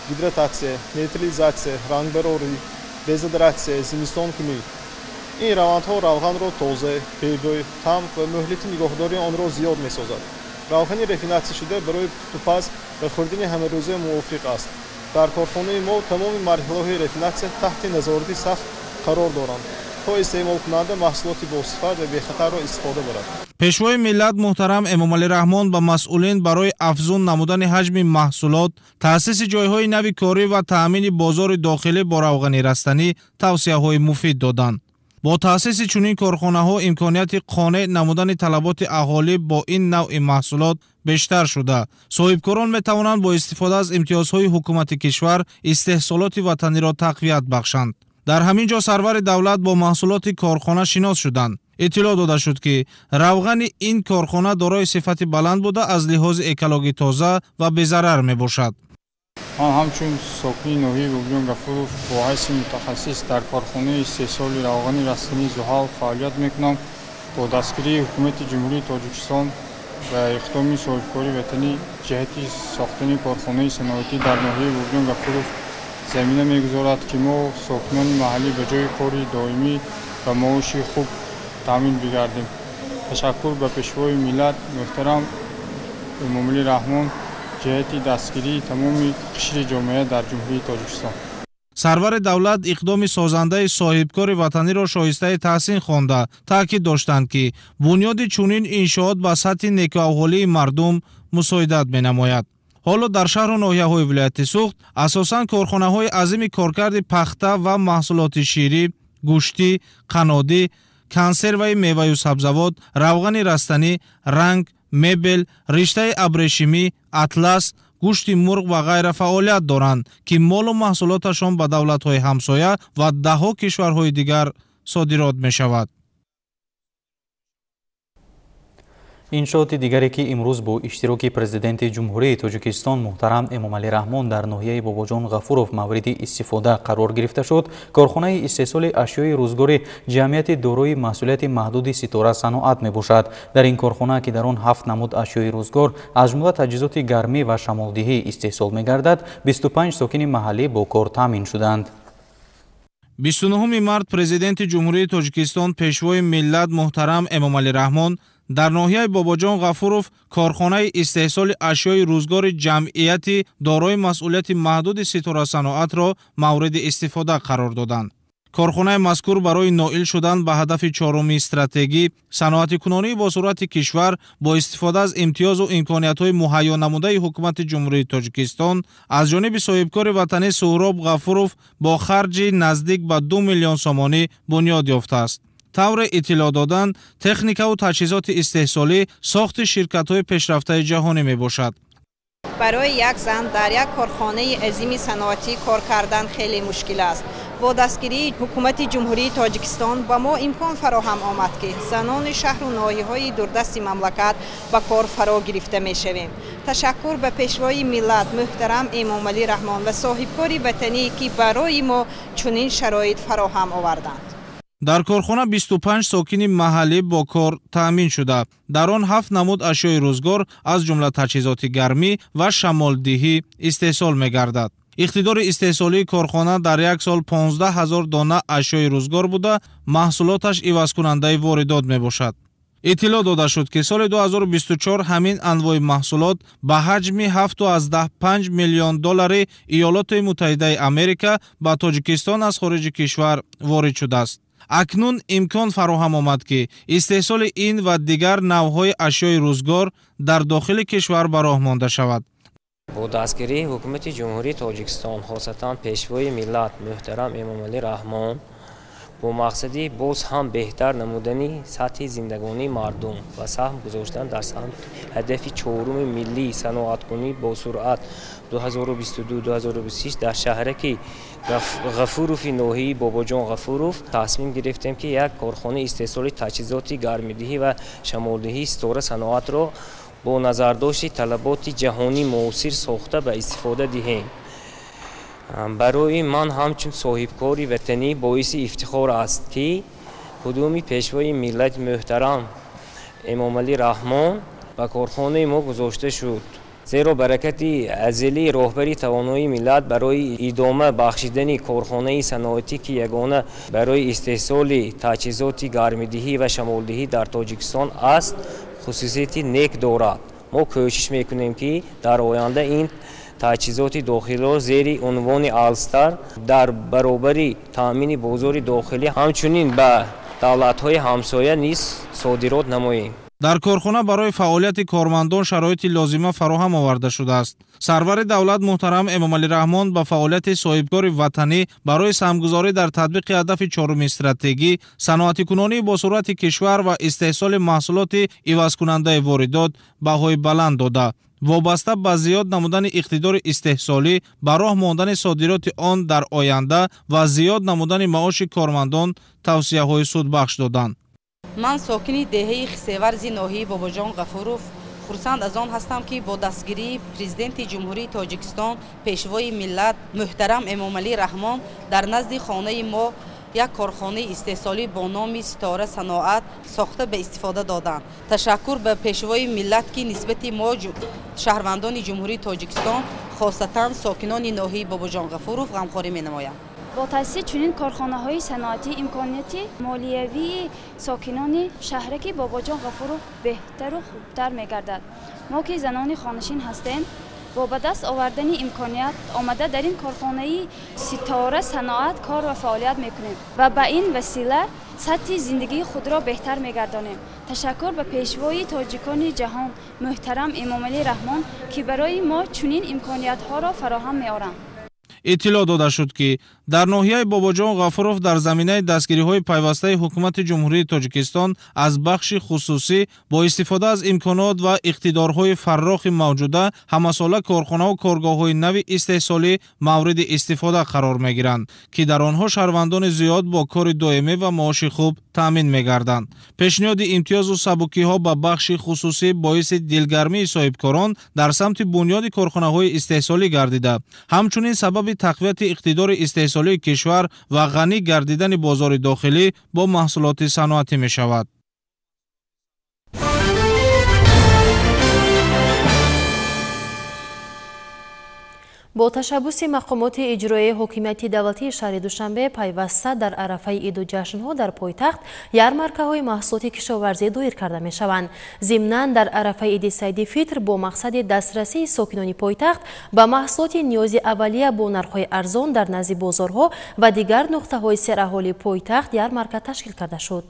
Speaker 16: гидрататсия, нейтрализатсия, рангбарорӣ, дезодоратсия, зимистонкунӣ. Ин равандҳо равғанро тоза, бебӯй, таъм ва муҳлати нигоҳдории онро зиёд месозад. Равғани рафинатсияшуда барои пухтупаз ва хӯрдани ҳамарӯза мувофиқ аст. Дар корхонаи мо тамоми марҳилаҳои рафинатсия таҳти назорати сахт қарор доранд, то истеъмолкунанда маҳсулоти босифат ва бехатарро истифода барад.
Speaker 14: Пешвои миллат муҳтарам Эмомалӣ Раҳмон ба масъулин барои афзун намудани ҳаҷми маҳсулот, таъсиси ҷойҳои нави корӣ ва таъмини бозори дохилӣ бо равғани растанӣ тавсияҳои муфид доданд. Бо таъсиси чунин корхонаҳо имконияти қонеъ намудани талаботи аҳолӣ бо ин навъи маҳсулот бештар шуда, соҳибкорон метавонанд бо истифода аз имтиёзҳои ҳукумати кишвар истеҳсолоти ватаниро тақвият бахшанд. Дар ҳамин ҷо сарвари давлат бо маҳсулоти корхона шинос шуданд. Иттилоъ дода шуд, ки равғани ин корхона дорои сифати баланд буда, аз лиҳози экологӣ тоза ва безарар мебошад.
Speaker 17: Ман ҳамчун сокини ноҳияи Бобоҷон Ғафуров бо ҳайси мутахассис дар корхонаи истеҳсоли равғани растании Зуҳал фаъолият мекунам. Бо дастгирии Ҳукумати Ҷумҳурии Тоҷикистон ва иқдоми соҳибкори ватанӣ ҷиҳати сохтани корхонаи саноатӣ дар ноҳияи Бобоҷон Ғафуров замина мегузорад, ки мо сокинони маҳаллӣ ба ҷои кори доимӣ ва маоши хуб таъмин бигардем. Ташаккур ба Пешвои миллат муҳтарам Эмомалӣ Раҳмон ҷиҳати дастгирии тамоми қишри ҷомеа дар Ҷумҳурии Тоҷикистон.
Speaker 14: Сарвари давлат иқдоми созандаи соҳибкори ватаниро шоистаи таҳсин хонда, таъкид доштанд, ки бунёди чунин иншоот ба сатҳи некуаҳолии мардум мусоидат менамояд. Ҳоло дар шаҳру ноҳияҳои вилояти Суғд асосан корхонаҳои азими коркарди пахта ва маҳсулоти ширӣ, гӯштӣ, қаннодӣ, консерваи меваю сабзавот, равғани растанӣ, ранг, мебел, риштаи абрешимӣ, атлас, гӯшти мурғ ва ғайра фаъолият доранд, ки молу маҳсулоташон ба давлатҳои ҳамсоя ва даҳҳо кишварҳои дигар содирот мешавад.
Speaker 1: Иншооти дигаре, ки имрӯз бо иштироки Президенти Ҷумҳурии Тоҷикистон муҳтарам Эмомалӣ Раҳмон дар ноҳияи Бобоҷон Ғафуров мавриди истифода қарор гирифта шуд, корхонаи истеҳсоли ашёи рӯзгори ҷамъияти дорои масъулияти маҳдуди Ситора саноат мебошад. Дар ин корхона, ки дар он 7 намуд ашёи рӯзгор, аз ҷумла таҷҳизоти гармӣ ва шамолдиҳӣ истеҳсол мегардад, 25 сокини маҳаллӣ бо кор таъмин шуданд.
Speaker 14: 29 март Президенти Ҷумҳурии Тоҷикистон Пешвои миллат муҳтарам Эмомалӣ Раҳмон дар ноҳияи Бобоҷон Ғафуров корхонаи истеҳсоли ашёи рӯзгори ҷамъияти дорои масъулияти маҳдуди Ситора саноатро мавриди истифода қарор доданд. Корхонаи мазкур барои ноил шудан ба ҳадафи чоруми стратегӣ саноатикунонии бо суръати кишвар бо истифода аз имтиёзу имкониятҳои муҳайё намудаи Ҳукумати Ҷумҳурии Тоҷикистон аз ҷониби соҳибкори ватанӣ Суҳроб Ғафуров бо харҷи наздик ба 2 миллион сомонӣ бунёд ёфтааст. Тавре иттилоъ доданд, техникаву таҷҳизоти истеҳсолӣ сохти ширкатҳои пешрафтаи ҷаҳонӣ мебошад.
Speaker 18: Барои як зан дар як корхонаи азими саноатӣ кор кардан хеле мушкил аст. Бо дастгирии Ҳукумати Ҷумҳурии Тоҷикистон ба мо имкон фароҳам омад, ки занони шаҳру ноҳияҳои дурдасти мамлакат ба кор фаро гирифта мешавем. Ташаккур ба Пешвои миллат муҳтарам Эмомалӣ Раҳмон ва соҳибкори ватанӣ, ки барои мо чунин шароит фароҳам оварданд.
Speaker 14: Дар корхона 25 сокини маҳаллӣ бо кор таъмин шуда, дар он 7 намуд ашёи рӯзгор, аз ҷумла таҷҳизоти гармӣ ва шамолдиҳӣ истеҳсол мегардад. Иқтидори истеҳсолии корхона дар як сол 15 000 дона ашёи рӯзгор буда, маҳсулоташ ивазкунандаи воридот мебошад. Иттилоъ дода шуд, ки соли 2024 ҳамин анвои маҳсулот ба ҳаҷми 7,5 миллион доллари Иёлоти Муттаҳидаи Америка ба Тоҷикистон аз хориҷи кишвар ворид шудааст. Акнун имкон фароҳам омад, ки истеҳсоли ин ва дигар навъҳои ашёи рӯзгор дар дохили кишвар ба роҳ монда шавад.
Speaker 19: Бо дастгирии Ҳукумати Ҷумҳурии Тоҷикистон, хосатан Пешвои миллат муҳтарам Эмомалӣ Раҳмон, бо мақсади боз ҳам беҳтар намудани сатҳи зиндагонии мардум ва саҳм гузоштан дар ҳадафи чоруми миллии саноаткунӣ бо суръат 2022-2026 дар шаҳраки Ғафурови ноҳияи Бобоҷон Ғафуров тасмим гирифтем, ки як корхонаи истеҳсоли таҷҳизоти гармидиҳӣ ва шамолдиҳии Ситора саноатро бо назардошти талаботи ҷаҳонӣ муосир сохта ба истифода диҳем. Барои ман ҳамчун соҳибкори ватанӣ боиси ифтихор аст, ки ҳудуми Пешвои миллат муҳтарам Эмомалӣ Раҳмон ба корхонаи мо гузошта шуд. Зеро баракати азелии роҳбари тавоноии миллат барои идома бахшидани корхонаи саноатӣ, ки ягона барои истеҳсоли таҷҳизоти гармидиҳӣ ва шамолдиҳӣ дар Тоҷикистон аст, хусусияти нек дорад. Мо кӯшиш мекунем, ки дар оянда ин таҷҳизоти дохилиро зери унвони Алстар дар баробари таъмини бозори дохилӣ ҳамчунин ба давлатҳои ҳамсоя низ содирот намоем.
Speaker 14: Дар корхона барои фаъолияти кормандон шароити лозима фароҳам оварда шудааст. Сарвари давлат муҳтарам Эмомалӣ Раҳмон ба фаъолияти соҳибкори ватанӣ барои саҳмгузорӣ дар татбиқи ҳадафи чоруми стратегӣ, саноатикунонии бо суръати кишвар ва истеҳсоли маҳсулоти ивазкунандаи воридот баҳои баланд дода, вобаста ба зиёд намудани иқтидори истеҳсолӣ, ба роҳ мондани содироти он дар оянда ва зиёд намудани маоши кормандон тавсияҳои судбахш доданд.
Speaker 20: Ман сокини деҳаи Хисеварзи ноҳияи Бобоҷон Ғафуров хурсанд аз он ҳастам, ки бо дастгирии Президенти Ҷумҳурии Тоҷикистон, Пешвои миллат муҳтарам Эмомалӣ Раҳмон дар назди хонаи мо як корхонаи истеҳсолӣ бо номи Ситора саноат сохта ба истифода доданд. Ташаккур ба Пешвои миллат, ки нисбати мо шаҳрвандони Ҷумҳурии Тоҷикистон, хосатан сокинони ноҳияи Бобоҷон Ғафуров ғамхорӣ менамоянд.
Speaker 21: Бо таъсиси чунин корхонаҳои саноатӣ имконияти молиявии сокинони шаҳраки Бобоҷон Ғафуров беҳтару хубтар мегардад. Мо ки занони хонашин ҳастем, бо ба даст овардани имконият омада дар ин корхонаи Ситора саноат кор ва фаъолият мекунем ва ба ин васила сатҳи зиндагии худро беҳтар мегардонем. Ташаккур ба Пешвои тоҷикони ҷаҳон муҳтарам Эмомалӣ Раҳмон, ки барои мо чунин имкониятҳоро фароҳам меоранд.
Speaker 14: Иттилоъ дода шуд, ки дар ноҳияи Бобоҷон Ғафуров дар заминаи дастгириҳои пайвастаи Ҳукумати Ҷумҳурии Тоҷикистон аз бахши хусусӣ бо истифода аз имконот ва иқтидорҳои фаррохи мавҷуда ҳамасола корхонаву коргоҳҳои нави истеҳсолӣ мавриди истифода қарор мегиранд, ки дар онҳо шаҳрвандони зиёд бо кори доимӣ ва маоши хуб таъмин мегарданд. Пешниҳоди имтиёзу сабукиҳо ба бахши хусусӣ боиси дилгармии соҳибкорон дар самти бунёди корхонаҳои истеҳсолӣ гардида, ҳамчунин сабаби тақвияти иқтидори истеҳсолии кишвар ва ғанӣ гардидани бозори дохилӣ бо маҳсулоти саноатӣ мешавад.
Speaker 2: Бо ташаббуси мақомоти иҷроияи ҳокимияти давлатии шаҳри Душанбе пайваста дар арафаи иду ҷашнҳо дар пойтахт ярмаркаҳои маҳсулоти кишоварзӣ доир карда мешаванд. Зимнан дар арафаи иди Саиди Фитр бо мақсади дастрасии сокинони пойтахт ба маҳсулоти ниёзи аввалия бо нархҳои арзон дар назди бозорҳо ва дигар нуқтаҳои сераҳолии пойтахт ярмарка ташкил карда шуд.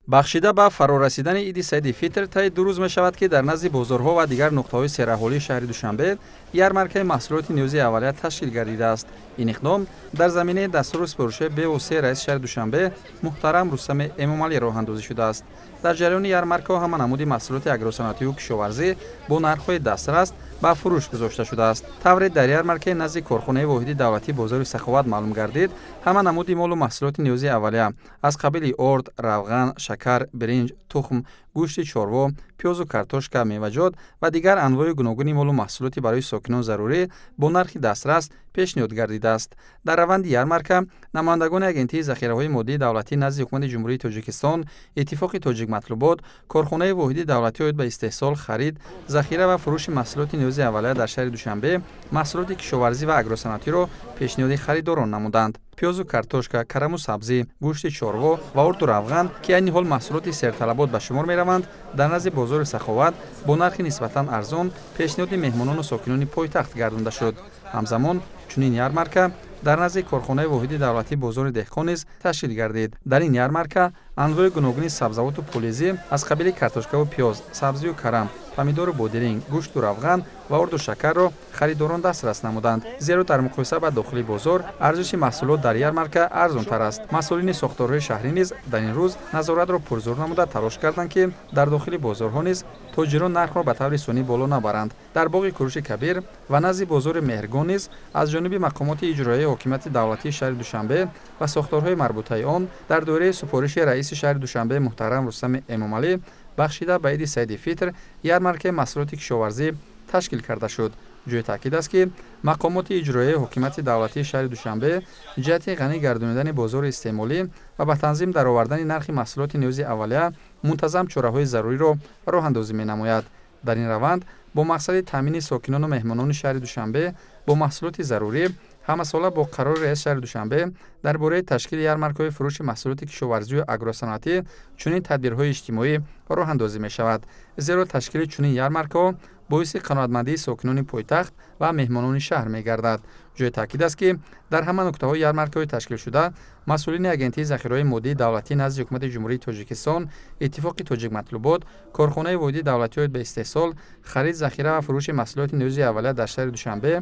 Speaker 22: Бахшида ба фарорасидани иди Саиди Фитр таи 2 рӯз мешавад, ки дар назди бозорҳо ва дигар нуқтаҳои сераҳолии шаҳри Душанбе ярмаркаи маҳсулоти ниёзи аввалия ташкил гардидааст. Ин иқдом дар заминаи дастуру супоришҳои бевоситаи раиси шаҳри Душанбе муҳтарам Рустами Эмомалӣ роҳандозӣ шудааст. Дар ҷараёни ярмаркаҳо ҳама намуди маҳсулоти агросаноативу кишоварзӣ бо нархҳои дастрас ба фурӯш гузошта шудааст. Тавре дар ярмаркаи назди корхонаи воҳиди давлатии бозори Саховат маълум гардид, ҳама намуди молу маҳсулоти ниёзи аввалия аз қабили орд, равған, шакар, биринҷ, тухм, гӯшти чорво, пиёзу картошка, меваҷот ва дигар анвои гуногуни молу маҳсулоти барои сокинон зарурӣ бо нархи дастрас пешниҳод гардидааст. Дар раванди ярмарка намояндагони Агентии захираҳои моддии давлатӣ назди Ҳукумати Ҷумҳурии Тоҷикистон, Иттифоқи Тоҷикматлубот, корхонаи воҳиди давлатӣ оид ба истеҳсол, харид, захира ва фурӯши маҳсулоти ниёзи аввалия дар шаҳри Душанбе маҳсулоти кишоварзӣ ва агросаноатиро пешниҳоди харидорон намуданд. Пиёзу картошка, караму сабзӣ, гӯшти чорво ва орду равған, ки айни ҳол маҳсулоти серталабот ба шумор мераванд, дар назди бозори Саховат бо нархи нисбатан арзон пешниҳоди меҳмонону сокинони пойтахт гардонда шуд. Ҳамзамон чунин ярмарка дар назди корхонаи воҳиди давлатии бозори Деҳқон низ ташкил гардид. Дар ин ярмарка анвои гуногуни сабзавоту полизӣ аз қабили картошкаву пиёз, сабзию карам, помидору бодиринг, гӯшту равған ва орду шакарро харидорон дастрас намуданд, зеро дар муқоиса ба дохили бозор арзиши маҳсулот дар ярмарка арзонтар аст. Масъулини сохторҳои шаҳрӣ низ дар ин рӯз назоратро пурзӯр намуда талош карданд, ки дар дохили бозорҳо низ тоҷирон нархро ба таври сунъӣ боло набаранд. Дар боғи Куруши Кабир ва назди бозори Меҳргон низ аз ҷониби мақомоти иҷроияи ҳокимияти давлатии шаҳри Душанбе ва сохторҳои марбутаи он дар доираи супориши раиси шаҳри Душанбе муҳтарам Рустами Эмомалӣ бахшида ба иди Саиди Фитр ярмаркаи маҳсулоти кишоварзӣ ташкил карда шуд. Ҷои таъкид аст, ки мақомоти иҷроияи ҳокимияти давлатии шаҳри Душанбе ҷиҳати ғанӣ гардонидани бозори истеъмолӣ ва ба танзим даровардани нархи маҳсулоти ниёзи аввалия мунтазам чораҳои заруриро роҳандозӣ менамояд. Дар ин раванд бо мақсади таъмини сокинону меҳмонони шаҳри Душанбе бо маҳсулоти зарурӣ ҳамасола бо қарори раиси шаҳри Душанбе дар бораи ташкили ярмаркаҳои фурӯши маҳсулоти кишоварзию агросаноатӣ чунин тадбирҳои иҷтимоӣ роҳандозӣ мешавад, зеро ташкили чунин ярмаркаҳо боиси қаноатмандии сокинони пойтахт ва меҳмонони шаҳр мегардад. Ҷои таъкид аст, ки дар ҳама нуқтаҳои ярмаркаҳои ташкилшуда масъулини Агентии захираҳои моддии давлатӣ назди Ҳукумати Ҷумҳурии Тоҷикистон, Иттифоқи Тоҷикматлубот, корхонаи воҳиди давлатӣ оид ба истеҳсол, харид, захира ва фурӯши маҳсулоти ниёзи аввалия дар шаҳри Душанбе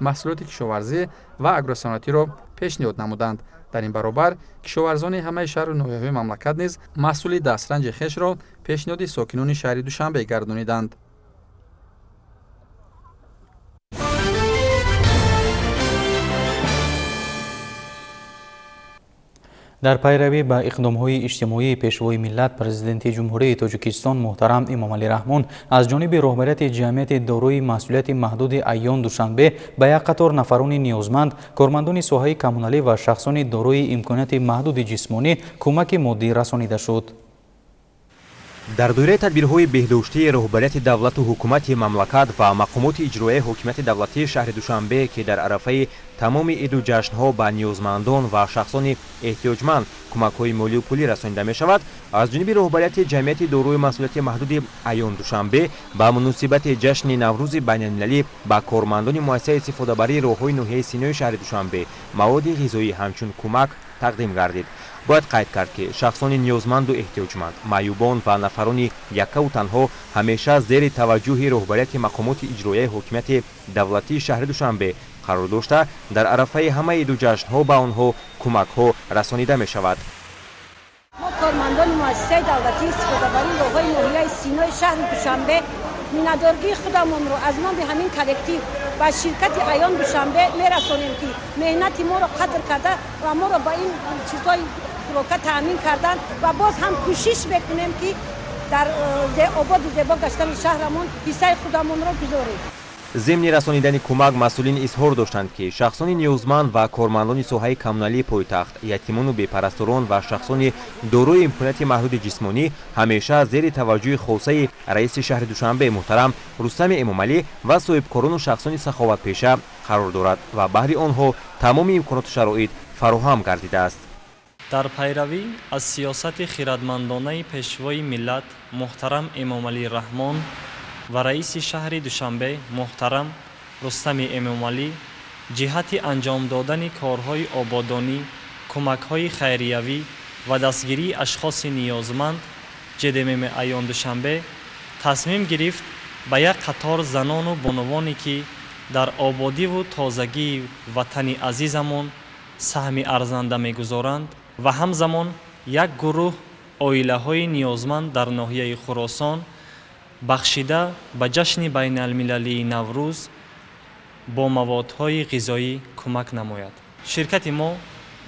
Speaker 22: маҳсулоти кишоварзӣ ва агросаноатиро пешниҳод намуданд. Дар ин баробар кишоварзони ҳамаи шаҳру ноҳияҳои мамлакат низ маҳсули дастранҷи хешро пешниҳоди сокинони шаҳри Душанбе гардониданд.
Speaker 1: Дар пайравӣ ба иқдомҳои иҷтимоии Пешвои миллат, Президенти Ҷумҳурии Тоҷикистон муҳтарам Эмомалӣ Раҳмон аз ҷониби роҳбарияти ҷамъияти дорои масъулияти маҳдуди Айён Душанбе ба як қатор нафарони ниёзманд, кормандони соҳаи коммуналӣ ва шахсони дорои имконияти маҳдуди ҷисмонӣ кӯмаки моддӣ расонида шуд.
Speaker 3: Дар доираи тадбирҳои беҳдоштии роҳбарияти давлату ҳукумати мамлакат ва мақомоти иҷроияи ҳокимияти давлатии шаҳри Душанбе, ки дар арафаи тамоми иду ҷашнҳо ба ниёзмандон ва шахсони эҳтиёҷманд кӯмакҳои молию пулӣ расонида мешавад, аз ҷониби роҳбарияти ҷамъияти дорои масъулияти маҳдуди Айён Душанбе ба муносибати ҷашни Наврӯзи байналмилалӣ ба кормандони муассисаи истифодабарии роҳҳои ноҳияи Синои шаҳри Душанбе маводи ғизоӣ ҳамчун кӯмак тақдим гардид. Бояд қайд кард, ки шахсони ниёзманду эҳтиёҷманд, маъюбон ва нафарони яккаву танҳо ҳамеша зери таваҷҷӯҳи роҳбарияти мақомоти иҷроияи ҳокимияти давлатии шаҳри Душанбе қарор дошта, дар арафаи ҳамаи иду ҷашнҳо ба онҳо кӯмакҳо расонида мешавад.
Speaker 6: Мо кормандони муассисаи давлатии истифодабарии роҳҳои ноҳияи Синои шаҳри Душанбе миннатдоргии худамонро аз номи ҳамин коллектив ба ширкати Айён Душанбе мерасонем, ки меҳнати моро қадр карда ва моро ба ин чизҳои хӯрока таъмин карданд ва боз ҳам кӯшиш мекунем, ки дар ободу зебо гаштани шаҳрамон ҳиссаи худамонро гузорем.
Speaker 3: Зимни расонидани кӯмак масъулин изҳор доштанд, ки шахсони ниёзманд ва кормандони соҳаи коммуналии пойтахт, ятимону бепарасторон ва шахсони дорои имконияти маҳдуди ҷисмонӣ ҳамеша зери таваҷҷӯҳи хосаи раиси шаҳри Душанбе муҳтарам Рустами Эмомалӣ ва соҳибкорону шахсони саховатпеша қарор дорад ва баҳри онҳо тамоми имконоту шароит фароҳам гардидааст.
Speaker 23: Дар пайравӣ аз сиёсати хирадмандонаи Пешвои миллат муҳтарам Эмомалӣ Раҳмон ва раиси шаҳри Душанбе муҳтарам Рустами Эмомалӣ ҷиҳати анҷом додани корҳои ободонӣ, кӯмакҳои хайриявӣ ва дастгирии ашхоси ниёзманд ҶДММ Айён Душанбе тасмим гирифт ба як қатор занону бонувоне, ки дар ободиву тозагии ватани азизамон саҳми арзанда мегузоранд ва ҳамзамон як гурӯҳ оилаҳои ниёзманд дар ноҳияи Хуросон бахшида ба ҷашни байналмилалии Наврӯз бо маводҳои ғизоӣ кӯмак намояд. Ширкати мо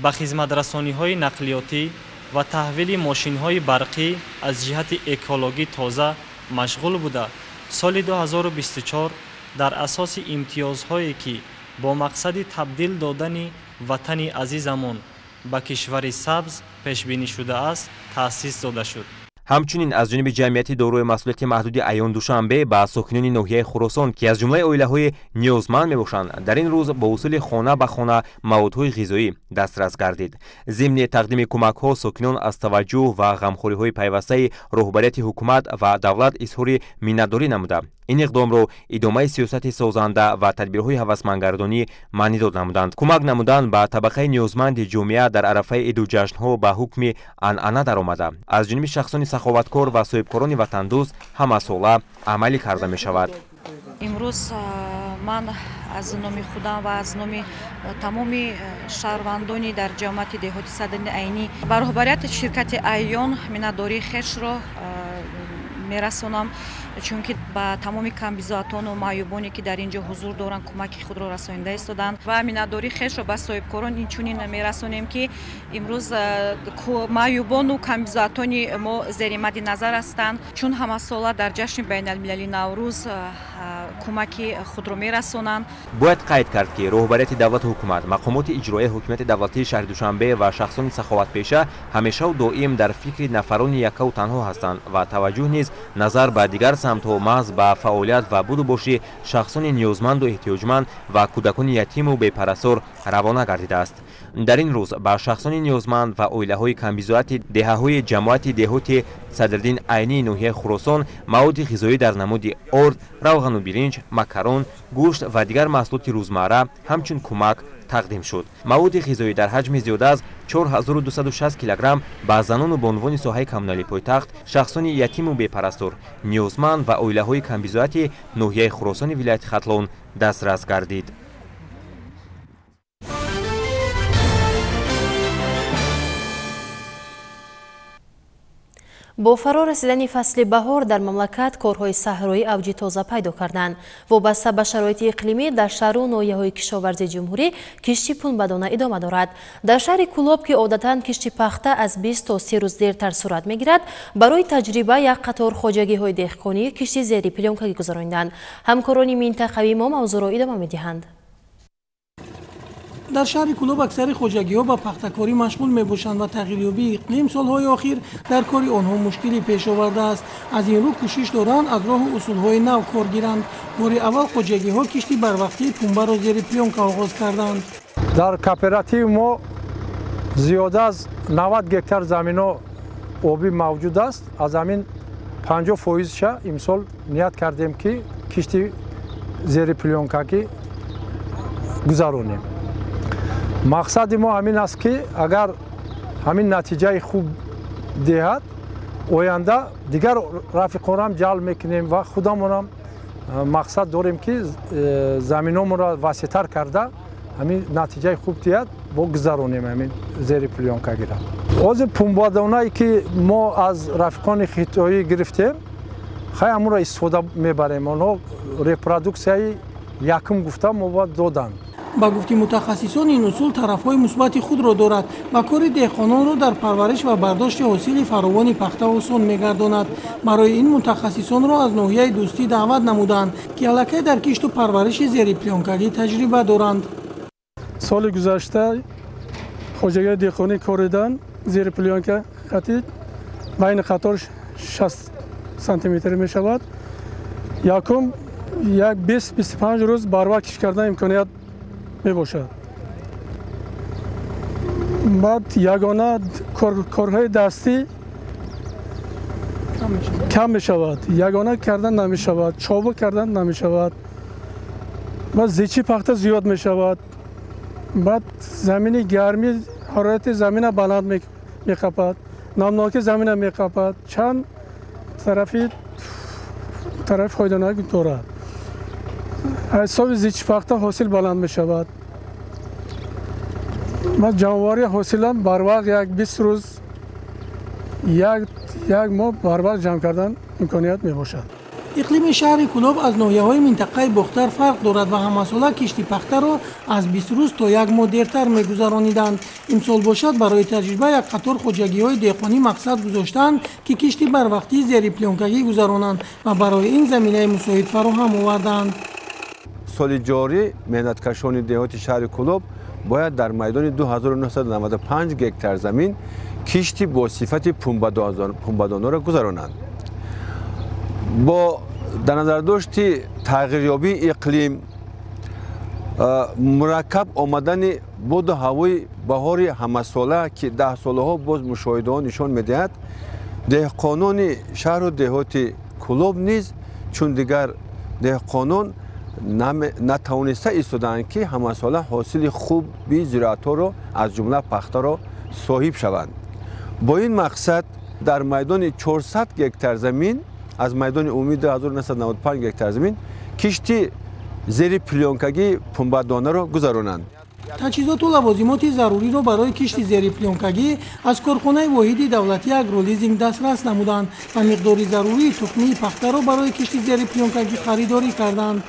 Speaker 23: ба хизматрасониҳои нақлиётӣ ва таҳвили мошинҳои барқӣ аз ҷиҳати экологӣ тоза машғул буда, соли 2024 дар асоси имтиёзҳое, ки бо мақсади табдил додани ватани азизамон ба кишвари сабз пешбинӣ шудааст, таъсис дода шуд.
Speaker 3: Ҳамчунин аз ҷониби ҷамъияти дорои масъулияти маҳдуди Айён Душанбе ба сокинони ноҳияи Хуросон, ки аз ҷумлаи оилаҳои ниёзманд мебошанд, дар ин рӯз бо усули хона ба хона маводҳои ғизоӣ дастрас гардид. Зимни тақдими кӯмакҳо сокинон аз таваҷҷӯҳ ва ғамхориҳои пайвастаи роҳбарияти ҳукумат ва давлат изҳори миннатдорӣ намуда, ин иқдомро идомаи сиёсати созанда ва тадбирҳои ҳавасмандгардонӣ маънидод намуданд. Кӯмак намудан ба табақаи ниёзманди ҷомеа дар арафаи иду ҷашнҳо ба ҳукми анъана даромада, аз ҷониби шахсони саховаткор ва соҳибкорони ватандӯст ҳамасола амалӣ карда мешавад.
Speaker 24: Имрӯз ман аз номи худам ва аз номи тамоми шаҳрвандони дар ҷамоати деҳоти Садриддини Айнӣ ба роҳбарияти ширкати Айён миннатдории хешро мерасонам, чунки ба тамоми камбизоатону маъюбоне, ки дар ин ҷо ҳузур доранд, кӯмаки худро расонида истоданд ва миннатдории хешро ба соҳибкорон инчунин мерасонем, ки имрӯз маъюбону камбизоатони мо зери мадди назар ҳастанд, чун ҳамасола дар ҷашни байналмилалии Наврӯз кӯмаки худро мерасонанд.
Speaker 3: Бояд қайд кард, ки роҳбарияти давлату ҳукумат, мақомоти иҷроияи ҳокимияти давлатии шаҳри Душанбе ва шахсони саховатпеша ҳамешаву доим дар фикри нафарони яккаву танҳо ҳастанд ва таваҷҷӯҳ низ назар ба дигар самтҳо маҳз ба фаъолият ва буду боши шахсони ниёзманду эҳтиёҷманд ва кӯдакони ятиму бепарастор равона гардидааст. Дар ин рӯз ба шахсони ниёзманд ва оилаҳои камбизоати деҳаҳои ҷамоати деҳоти Садриддин Айнии ноҳияи Хуросон маводи ғизоӣ дар намуди орд, равғану биринҷ, макарон, гӯшт ва дигар маҳсулоти рӯзмарра ҳамчун кӯмак тақдим шуд. Маводи ғизоӣ дар ҳаҷми зиёда аз 4260 килограмм ба занону бонувони соҳаи коммуналии пойтахт, шахсони ятиму бепарастор, ниёзманд ва оилаҳои камбизоати ноҳияи Хуросони вилояти Хатлон дастрас гардид.
Speaker 2: Бо фаро расидани фасли баҳор дар мамлакат корҳои саҳроӣ авҷи тоза пайдо карданд. Вобаста ба шароити иқлимӣ дар шаҳру ноҳияҳои кишоварзии ҷумҳурӣ кишти пунбадона идома дорад. Дар шаҳри Кӯлоб, ки одатан кишти пахта аз 20 то 30 рӯз дертар сурат мегирад, барои таҷриба як қатор хоҷагиҳои деҳқонӣ кишти зери плёнкагӣ гузарониданд. Ҳамкорони минтақавии мо мавзӯъро идома медиҳанд.
Speaker 5: Дар шаҳри Кӯлоб аксари хоҷагиҳо ба пахтакорӣ машғул мебошанд ва тағйирёбии иқлим солҳои охир дар кори онҳо мушкилӣ пеш овардааст. Аз ин рӯ кӯшиш доранд аз роҳу усулҳои нав кор гиранд. Бори аввал хоҷагиҳо кишти барвақтии пунбаро зери плёнка оғоз карданд.
Speaker 7: Дар кооперативи мо зиёда аз 90 гектар замино обӣ мавҷуд аст. Аз ҳамин 50%-ша имсол ният кардем, ки кишти зери плёнкагӣ гузаронем. Мақсади мо ҳамин аст, ки агар ҳамин натиҷаи хуб диҳад, оянда дигар рафиқонам ҷалб мекунем ва худамонам мақсад дорем, ки заминомонро васеътар карда ҳамин натиҷаи хуб диҳад, бо гузаронем ҳамин зери плёнкагира. Ҳозир пунбадонае, ки мо аз рафиқони хитоӣ гирифтем, хай ҳамонро истифода мебарем. Онҳо репродуксияи якум гуфта мо бояд доданд.
Speaker 5: Ба гуфти мутахассисон, ин усул тарафҳои мусбати худро дорад ва кори деҳқононро дар парвариш ва бардошти ҳосили фаровони пахта осон мегардонад. Барои ин мутахассисонро аз ноҳияи Дӯстӣ даъват намуданд, ки аллакай дар кишту парвариши зери плёнкагӣ таҷриба доранд.
Speaker 8: Соли гузашта хоҷагии деҳқонӣ коридан зери плёнка хати байни қатор 60 сантиметр мешавад. Якум як 20-25 рӯз барвақт кишт кардан имконият мебошад. Баъд ягона корҳои дастӣ кам мешавад, ягона кардан намешавад, чобук кардан намешавад ва зичи пахта зиёд мешавад. Баъд замини гармӣ ҳарорати замина баланд меқапад, намноки замина меқапад, чанд тарафи фоиданок дорад. Ҳисоби зичи пахта ҳосил баланд мешавад. Ва ҷамъоварии ҳосилам барвақт як 20 рӯз як моҳ барвақт ҷамъ кардан имконият мебошад.
Speaker 5: Иқлими шаҳри Кӯлоб аз ноҳияҳои минтақаи Бохтар фарқ дорад ва ҳамасола кишти пахтаро аз 20 рӯз то як моҳ дертар мегузарониданд. Имсол бошад барои таҷриба як қатор хоҷагиҳои деҳқонӣ мақсад гузоштанд, ки кишти барвақтии зери плёнкагӣ гузаронанд ва барои ин заминаи мусоид фароҳам оварданд.
Speaker 9: Соли ҷорӣ меҳнаткашони деҳоти шаҳри Кӯлоб бояд дар майдони 2995 гектар замин кишти бо сифати пунбадонаро гузаронанд. Бо дар назардошти тағйирёбии иқлим, мураккаб омадани боду ҳавои баҳори ҳамасола, ки даҳсолаҳо боз мушоҳидаҳо нишон медиҳад, деҳқонони шаҳру деҳоти Кӯлоб низ чун дигар деҳқонон натавониста истодаанд, ки ҳамасола ҳосили хуби зироатҳоро аз ҷумла пахтаро соҳиб шаванд. Бо ин мақсад дар майдони 400 гектар замин аз майдони умумии 2995 гектар замин кишти зери плёнкагии пунбадонаро гузаронанд.
Speaker 5: Таҷҳизоту лавозимоти заруриро барои кишти зери плёнкагӣ аз корхонаи воҳиди давлатии Агролизинг дастрас намуданд ва миқдори зарурии тухмии пахтаро барои кишти зери плёнкагӣ харидорӣ карданд.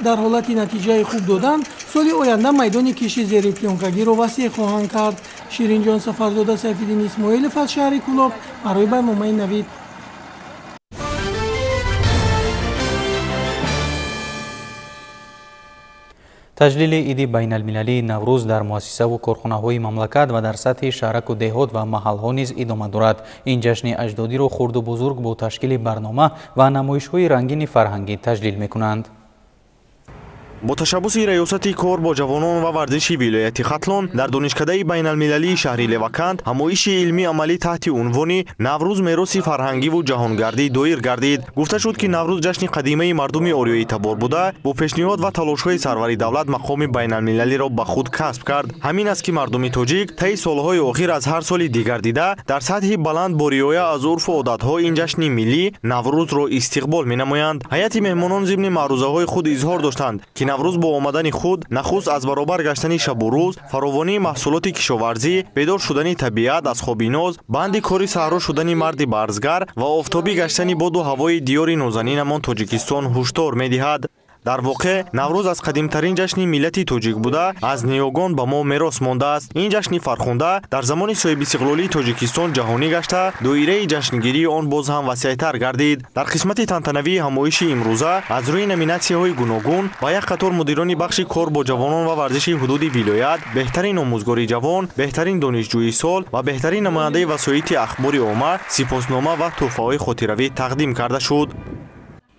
Speaker 5: Дар ҳолати натиҷаи хуб додан, соли оянда майдони кишти зери плёнкагиро васеъ хоҳанд кард. Ширинҷон Сафарзода, Сайфиддин Исмоилов аз шаҳри Кӯлоб барои барномаи Навид.
Speaker 1: Таҷлили иди байналмилалии Наврӯз дар муассисаву корхонаҳои мамлакат ва дар сатҳи шаҳраку деҳот ва маҳалҳо низ идома дорад. Ин ҷашни аҷдодиро хурду бузург бо ташкили барнома ва намоишҳои рангини фарҳангӣ таҷлил мекунанд.
Speaker 25: Бо ташаббуси раёсати кор бо ҷавонон ва варзиши вилояти Хатлон дар донишкадаи байналмилалии шаҳри Леваканд ҳамоиши илмӣ амалӣ таҳти унвони Наврӯз мероси фарҳангиву ҷаҳонгардӣ доир гардид. Гуфта шуд, ки Наврӯз ҷашни қадимаи мардуми ориёӣ табор буда, бо пешниҳод ва талошҳои сарвари давлат мақоми байналмилалиро ба худ касб кард. Ҳамин аст, ки мардуми тоҷик таи солҳои охир аз ҳар соли дигар дида дар сатҳи баланд бо риоя аз урфу одатҳо ин ҷашни миллӣ Наврӯзро истиқбол менамоянд. Ҳайати меҳмонон зимни маърузаҳои худ изҳор доштанд, ки Наврӯз бо омадани худ нахуст аз баробар гаштани шабу рӯз, фаровонии маҳсулоти кишоварзӣ, бедор шудани табиат аз хоби ноз, банди кори саҳро шудани марди барзгар ва офтобӣ гаштани боду ҳавои диёри нозанинамон Тоҷикистон ҳушдор медиҳад. Дар воқеъ Наврӯз аз қадимтарин ҷашни миллати тоҷик буда, аз ниёгон ба мо мерос мондааст. Ин ҷашни фархунда дар замони соҳибистиқлолии Тоҷикистон ҷаҳонӣ гашта, доираи ҷашнгирии он боз ҳам васеътар гардид. Дар қисмати тантанавии ҳамоиши имрӯза аз рӯи номинатсияҳои гуногун ба як қатор мудирони бахши кор бо ҷавонон ва варзиши ҳудуди вилоят, беҳтарин омӯзгори ҷавон, беҳтарин донишҷӯи сол ва беҳтарин намояндаи васоити ахбори омма сипоснома ва тӯҳфаҳои хотиравӣ тақдим карда шуд.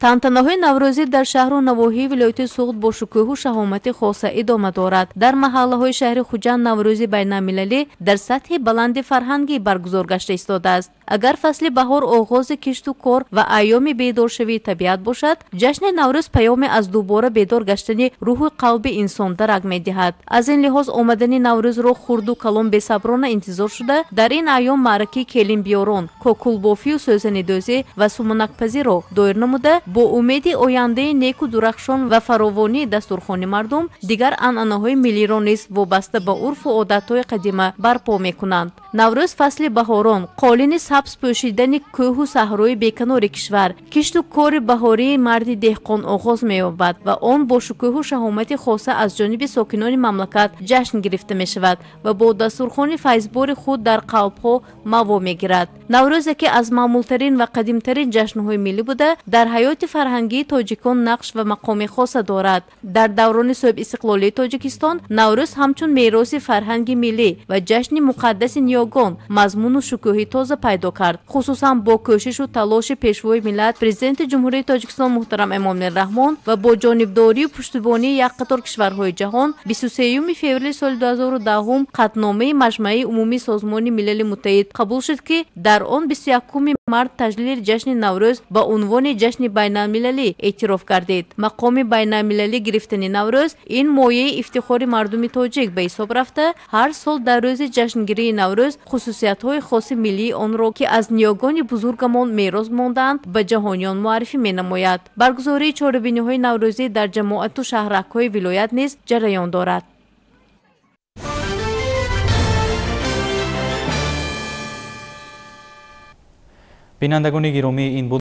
Speaker 4: Тантанаҳои наврӯзӣ дар шаҳру навоҳии вилояти Суғд бо шукӯҳу шаҳомати хоса идома дорад. Дар маҳаллаҳои шаҳри Хуҷанд наврӯзи байналмилалӣ дар сатҳи баланди фарҳангӣ баргузор гашта истодааст. Агар фасли баҳор оғози кишту кор ва айёми бедоршавии табиат бошад, ҷашни Наврӯз паёме аз дубора бедор гаштани рӯҳу қалби инсон дарак медиҳад. Аз ин лиҳоз омадани Наврӯзро хурду калон бесаброна интизор шуда, дар ин айём маъракаи келинбиёрон, кокулбофию сӯзанидӯзӣ ва суманакпазиро доир намуда, бо умеди ояндаи неку дурахшон ва фаровонии дастурхони мардум дигар анъанаҳои миллиро низ вобаста ба урфу одатҳои қадима барпо мекунанд. Наврӯз фасли баҳорон, қолини сабз пӯшидани кӯҳу саҳрои беканори кишвар, кишту кори баҳории марди деҳқон оғоз меёбад ва он бо шукӯҳу шаҳомати хоса аз ҷониби сокинони мамлакат ҷашн гирифта мешавад ва бо дастурхони файзбори худ дар қалбҳо маво мегирад. Наврӯз яке аз маъмултарин ва қадимтарин ҷашнҳои миллӣ буда, дар ҳаёти фарҳангии тоҷикон нақш ва мақоми хоса дорад. Дар даврони соҳибистиқлолии Тоҷикистон Наврӯз ҳамчун мероси фарҳанги миллӣ ва ҷашни муқаддаси ниёгон мазмуну шукӯҳи тоза пайдо кард. Хусусан бо кӯшишу талоши пешвои миллат, Президенти Ҷумҳурии Тоҷикистон муҳтарам Эмомалӣ Раҳмон ва бо ҷонибдорию пуштибонии як қатор кишварҳои ҷаҳон 23 феврали соли 2010 қатъномаи Маҷмаи умумии Созмони Милали Муттаҳид қабул шуд, ки дар он 21 март таҷлили ҷашни Наврӯз ба унвони ҷашни байналмилалӣ эътироф гардид. Мақоми байналмилалӣ гирифтани Наврӯз ин мояи ифтихори мардуми тоҷик ба ҳисоб рафта, ҳар сол дар рӯзи ҷашнгирии Наврӯз хусусиятҳои хоси миллии онро, ки аз ниёгони бузургамон мерос мондаанд, ба ҷаҳониён муаррифӣ менамояд. Баргузории чорабиниҳои наврӯзӣ дар ҷамоату шаҳракҳои вилоят низ ҷараён дорад.
Speaker 1: Бинандагони гиромӣ, ин буд